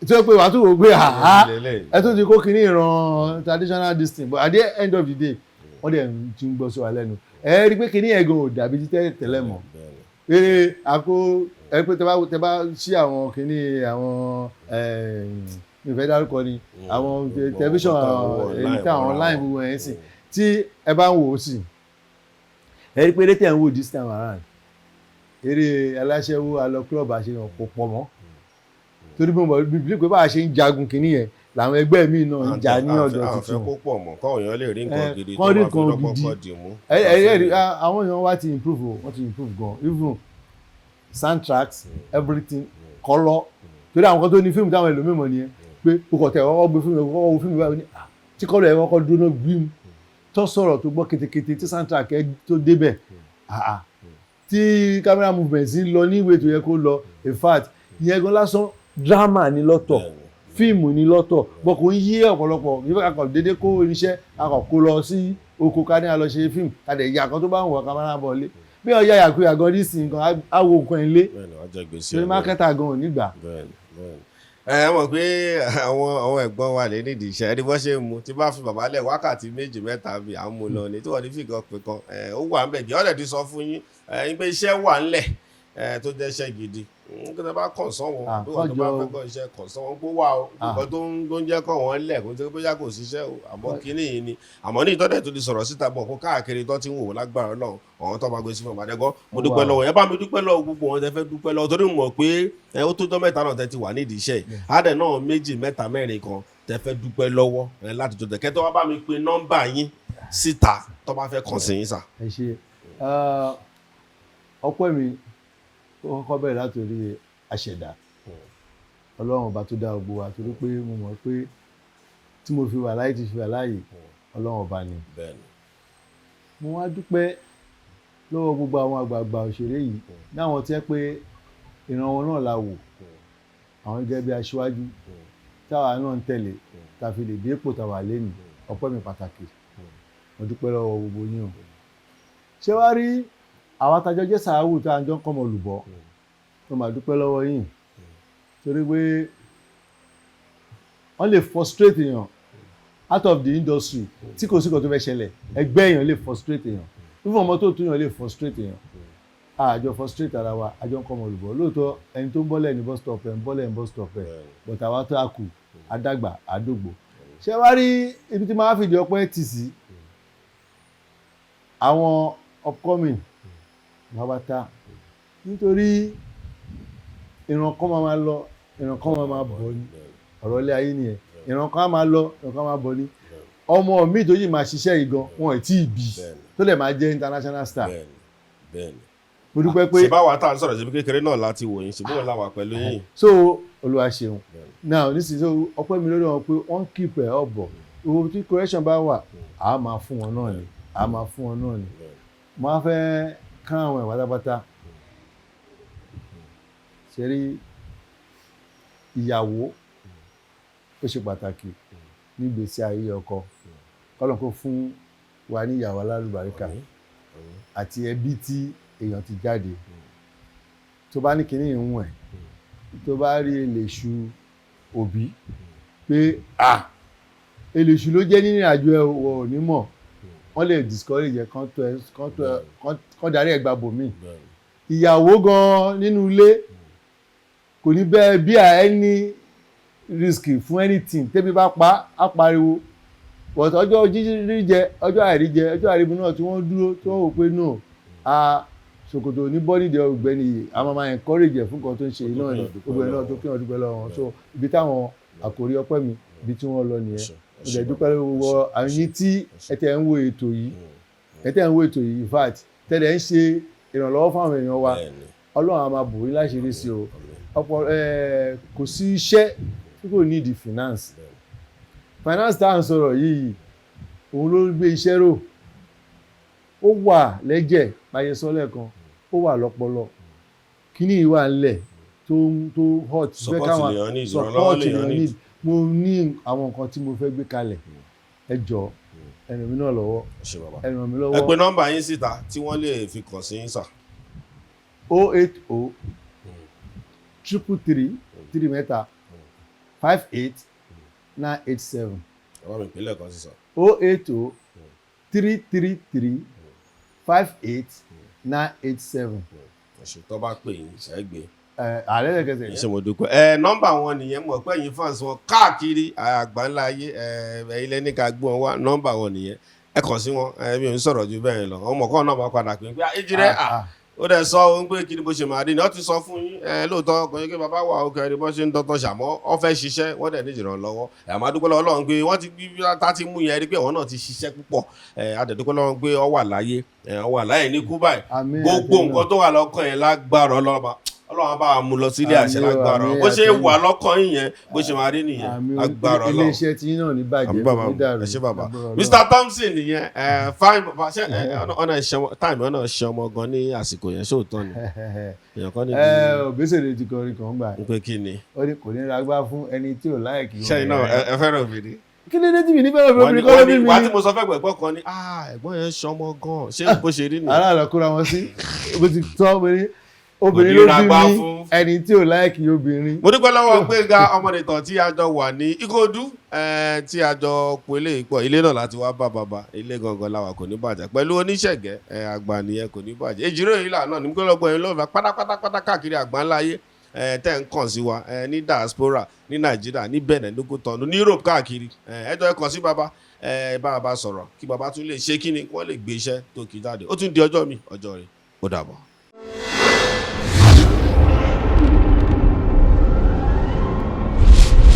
tí ó pé wàá tún wò pé àhá, ẹ tún ti kó kinní ìran traditional this thing. But at the end of the day, wọ́n dẹ̀ ti ń gbọ́ sí wa lẹ́nu. Ẹ rí i pé kinní yẹn gan ò dàbí títẹ́ tẹ́lẹ̀ mọ́. Eré àkó ẹ pé tẹ bá sí àwọn kinní, àwọn ìfẹ́ dárúkọ ni, àwọn tẹlifíṣàn táwọn online gbogbo ẹ̀ ń sìn, tí ẹ bá ń wò ó sí, ẹ rí i pé eré tẹ̀ ń wò this time around, eré aláṣẹ́wó alọ club àṣeyàn kò pọ̀ mọ́, torí bí mo bí pé bá a ṣe ń jagun kínní yẹn làwọn ẹgbẹ́ mi náà ń jà ní ọ̀dọ̀ tuntun. Tuntun Àfẹ́ kó pọ̀ mọ́, kọ́ èèyàn lè rí nǹkan gidi tó máa fi lọ́pọ̀ kọ́ dì mú. Ẹ ẹ, àwọn èèyàn wa ti improve o, wọ́n ti improve gan, even soundtracks, everything, colour, torí àwọn kan tó ní fíìmù táwọn ẹlòmíì mọ̀ nìyẹn, pé o kò tẹ̀ ọkọ̀ gbé fíìmù, ọkọ̀ wo fíìmù báyìí, tí colour ẹ̀ kọ́kọ́ dúró gbím, tó sọ̀rọ̀, tó gbọ́ ketekete, tí soundtrack ẹ̀ tó débẹ̀, tí camera movement ń lọ ní ìwé tó yẹ kó lọ. In fact, ìyẹn gan lásán drama ni lọ́tọ̀, fíìmù ni lọ́tọ̀, bọ́ kò ń yí ọ̀pọ̀lọpọ̀. Yíwá kakọ̀ déédéé kó irinṣẹ́ akọ̀ kó lọ sí oko, ká ní a lọ ṣe fíìmù, ká dẹ̀ yà kan tó bá ń wọ̀ kámẹ́rà bọ̀ lé. Bí ọ̀ya yàkuyà gan nísìnyí gan, á wo nǹkan ilé torí marketer gan ò ní gbà. Ẹ mọ̀ pé àwọn ẹ̀gbọ́n wa lè nídìí iṣẹ́ ẹni bọ́ ṣe ń mu tí bá fi bàbá lẹ̀ wákàtí 2, 3 bí à ń mu lọ ni tí wọ́n ní fìkan pè kan. Ó wà ń bẹ̀ jẹ́ ọ̀dẹ̀ ti sọ fún yín ẹ pé iṣẹ́ wà ńlẹ̀ tó jẹ́ iṣẹ́ gidi kí wọ́n bá kàn sán wọn, bí wọ́n tó bá fẹ́ kọ́ iṣẹ́ kàn sán wọn kó wà ó. Nǹkan tó ń jẹ́ kọ́ wọ́n lẹ̀ kó tó bóyá kò síṣẹ́ o, àmọ́ kínní yìí ni àmọ́ ní ìtọ́jú tó ti sọ̀rọ̀ síta bọ̀ kó káàkiri tó ti ń wò lágbára Ọlọ́run, ọ̀hún tó máa gbé sí fún ọmọdé. Mo dúpẹ́ lọ́wọ́ ẹ, bá mi dúpẹ́ lọ́wọ́ gbogbo wọn tẹ fẹ́ dúpẹ́ lọ́wọ́, torí mo mọ̀ pé ẹ ó tó jọ́ 3 náà tẹ ti wà nídìí iṣẹ́ yìí, àdẹ náà méjì, mẹ́ta, mẹ́rin kan tẹ fẹ́ dúpẹ́ lọ́wọ́ ẹ láti jọ tẹ kẹ́tọ́ wá bá mi pe nọ́mbà yín síta tó bá fẹ́ kàn sí yín sà. Ẹ ṣe. Ọpẹ́ mi, ó kọ́kọ́ bẹ̀rẹ̀ látòrí àṣẹ̀dá Ọlọ́run Ọba tó dá gbogbo wa, torí pé mo mọ̀ pé tí mo fi wà láyé, ti fi wà láàyè, Ọlọ́run Ọba ni. Mo wá dúpẹ́ lọ́wọ́ gbogbo àwọn àgbààgbà òṣèré yìí láwọn tí ẹ pé ìran wọn náà la wò, àwọn gẹ́gẹ́ bí aṣíwájú táwa náà ń tẹ̀lé, tá a fi lè dé ipò táwa lénìí. Ọpẹ́ mi pàtàkì, mo dúpẹ́ lọ́wọ́ gbogbo yín o. Ṣé wàá rí àwọn atajọ jẹ́ sàáwù tá a jọ ń kọ́mọ olùbọ́, mo máa dúpẹ́ lọ́wọ́ yín, torí pé wọ́n lè frustrate èèyàn out of the industry tí kò sí kan tó fẹ́ ṣẹlẹ̀. Ẹgbẹ́ èèyàn lè frustrate èèyàn, fífún ọmọ tó tún èèyàn lè frustrate èèyàn. Àjọ frustrate ara wa, àjọ ń kọ́mọ olùbọ́ lóòótọ́. Ẹni tó ń bọ́lẹ̀ ní bus stop ẹ̀ ń bọ́lẹ̀ ní bus stop ẹ̀, but àwa tó a kù, àdàgbà àdógbò. Ṣé wàá rí ibi tí màá fìdí ọpẹ́ tì sí, àwọn upcoming bàbá, nítorí ìran kan máa lọ, ìran kan máa bọ̀ ní ọ̀rọ̀ ilé ayé nìyẹn. Ìran kan máa lọ, ìran kan máa bọ̀ ní. Ọmọ mi tó yìí máa ṣiṣẹ́ yìí gan, wọn ò tí ì bí, tó lè máa jẹ́ international star. Mo dúpẹ́ pé ṣe báwa tá à ń sọ̀rọ̀ síbi kékeré náà láti wò yín, ṣùgbọ́n làwà pẹ̀lú yín. So Olúwa ṣeun. Now nísìnyí, so ọpẹ́ mi lórí wọn pé wọ́n keep ẹ̀ ọ̀bọ̀. Owó tí correction bá wà, a máa fún wọn náà ni, a máa fún wọn náà ni. Mo á fẹ́ kán àwọn ẹ̀ pátápátá. Ṣe rí ìyàwó, ó ṣe pàtàkì nígbèésí ayé ọkọ. Kọ́lọ́n kó fún wa ní ìyàwó alálùbáríkà àti ẹbí tí èèyàn ti jáde. Tó bá ní kinní ìhun ẹ̀, tó bá rí èlèṣù òbí pé à èlèṣù ló jẹ́ nínú àjọ ẹ̀, wọ̀ ò ní mọ̀, wọ́n lè discourage ẹ̀, kán tó ẹ, kán tó ẹ, kán darí ẹ̀ gba bòmíì. Ìyàwó gan nínú ilé kò ní bẹ́ẹ̀ bí ẹni risk fún anything. Tẹ́bí bá pa á pariwo, but ọjọ́ jíjí jẹ, ọjọ́ àìrí jẹ, ọjọ́ àìrí mu náà, tí wọ́n dúró, tí wọ́n wò pé no, a ṣòkòtò ní bọ́dìdì ọ̀gbẹ́ni yìí, a máa encourage ẹ̀ fún nǹkan tó ń ṣe yìí náà ni. Gbogbo ẹ̀ náà tó kí wọ́n dúpẹ́ lọ́wọ́ wọn. So ibi táwọn àkòrí ọpẹ́ mi, ibi tí wọ́n lọ nìyẹn. Mo dẹ̀ dúpẹ́ lọ́wọ́ àyín tí ẹ tẹ̀ ń wo ètò yìí, ẹ tẹ̀ ń wo ètò yìí. In fact, tẹ̀lé ń ṣe ìrànlọ́wọ́ fáwọn èèyàn wa. Ọlọ́run á máa bò yín láṣìírí sí o. Ọ̀pọ̀ kò sí iṣẹ́ tí kò need finance. Finance tá à ń sọ̀rọ̀ yìí, òun ló ń gbé iṣẹ́ rò. Ó wà lẹ́jẹ̀ báyé sọ lẹ́ẹ̀kan, ó wà lọ́pọlọ, kíní yìí wà ńlẹ̀ tó hot. Fẹ́ Support káwọn lèèyàn need, ìrànlọ́wọ́ support lèèyàn lèèyàn need. need. Mo ní àwọn nǹkan tí mo fẹ́ gbé kalẹ̀. Ẹ jọ̀ọ́, ẹ ràn mí náà lọ́wọ́. Ẹ ṣé, bàbá. Ẹ ràn mí Ẹ lọ́wọ́. pe nọ́mbà yín síta tí wọ́n lè fi kàn sí yín sà. 080 333 333 58 987. Ẹ bá mi pè lẹ́ẹ̀kan sí sà. 080 333 58 987. Ẹ ṣé. Tó bá pè yín, ẹ gbé. Ààrẹ lẹ́kẹsẹ̀. Ẹ ṣé, mo dúpẹ́. Ẹ nọ́mbà wọn nìyẹn. Mọ̀ pé ẹ̀yin fans wọn káàkiri àgbáńlá ayé, ẹ ẹ̀yin lẹ́ní ká gbọ́ wọn wá. Nọ́mbà wọn nìyẹn, ẹ kàn sí wọn. Ẹ mi ò ń sọ̀rọ̀ ju bẹ́ẹ̀ lọ. Ọmọ kan náà máa padà pé pé ìjìrẹ́ à ó dẹ̀ sọ ohun pé kí ni bó ṣe máa rí ni. Wọ́n ti sọ fún yín ẹ lóòótọ́ ọkùnrin pé bàbá wà ó kẹrin bó ṣe ń dọ́tọ̀ ṣàmọ́ wọ́n fẹ́ ṣiṣẹ́, wọ́n dẹ̀ ní ìrànlọ́wọ́. Ẹ àmọ́ dúpẹ́ lọ́wọ́ Ọlọ́run pé wọ́n ti bí tá ti mú yẹn rí pé àwọn náà ti ṣiṣẹ́ púpọ̀. Ẹ a dẹ̀ dúpẹ́ lọ́wọ́ pé ó wà láyé, ẹ ó wà láyé ní kú báyìí. Àmín. Gbogbo Àtẹ̀yìn. nǹkan tó wà lọ́kàn yẹn, lágbára Ọlọ́run, Ọlọ́run bá wa mú lọ sílé àṣẹ. Àmín o, Lágbára àmín, bó ṣe àtẹ̀yìn. wà lọ́kàn yín yẹn, bó ṣe máa rí nìyẹn. Àmín. Lágbára Ọlọ́run. Iléeṣẹ́ tí yín náà ní bàjẹ́, Àmín bàbá. ní dàrú. Ẹ ṣé, bàbá. Lágbára Ọlọ́run. Mr Thompson nìyẹn. Ẹ fine bàbá. Ṣe ẹ ọ̀nà ìṣe time ọ̀nà ìṣe ọmọ gan ní àsìkò yẹn, ṣóòótọ́ ni èèyàn kan níbi Ẹ Òbésèré ti kọrin kan gbà. Ń pé kí ni? Ó ní kò ní ra gbá fún ẹni tí ò like. Ṣẹ́yìn náà ẹ fẹ́ràn obìnrin. Kí ló dé tí mi ní fẹ́ràn Wọ́n ní obìnrin kọ́ ló wọ́n bí ní mi wàá ni? tí mo sọ fẹ́ gbẹ̀gbọ́n kan ní, "Ah, ẹ̀gbọ́n yẹn ṣọmọ gan." Ṣé bó ṣe rí nìyẹn? Aláàlọ́ kóra wọn sí bó ti tọ́ obìnrin, obìnrin Kò ní ló ra bí gbá mi fún. ẹni tí ò like obìnrin. Mo dúpẹ́ lọ́wọ́ Gbénga Ọmọnìtàn tí a jọ wà ní Ìkòròdú, tí a jọ pélé ìpọ̀ ilé náà láti wá bá bàbá ilé gangan làwà. Kò ní bàjẹ́ pẹ̀lú oníṣẹ̀gẹ́ àgbà nìyẹn, kò ní bàjẹ́. Èjìrò ìlà náà ní gbọ́dọ̀ yín lọ́wọ́ pátápátápátá káàkiri àgbáńlá ayé tẹ́ ń kàn sí wa ní diaspora, ní Nàìjíríà, ní Benin, ní Kútọ́nù, ní Europe, káàkiri. Ẹ jọ̀ọ́, ẹ kàn sí bàbá, ẹ bá bàbá sọ̀rọ̀ kí bàbá tún lè ṣe kíni, wọ́n lè gbé iṣẹ́ tó kì í jáde. Ó tún di ọjọ́ mi, ọjọ́ rẹ̀. Ó dàbọ̀.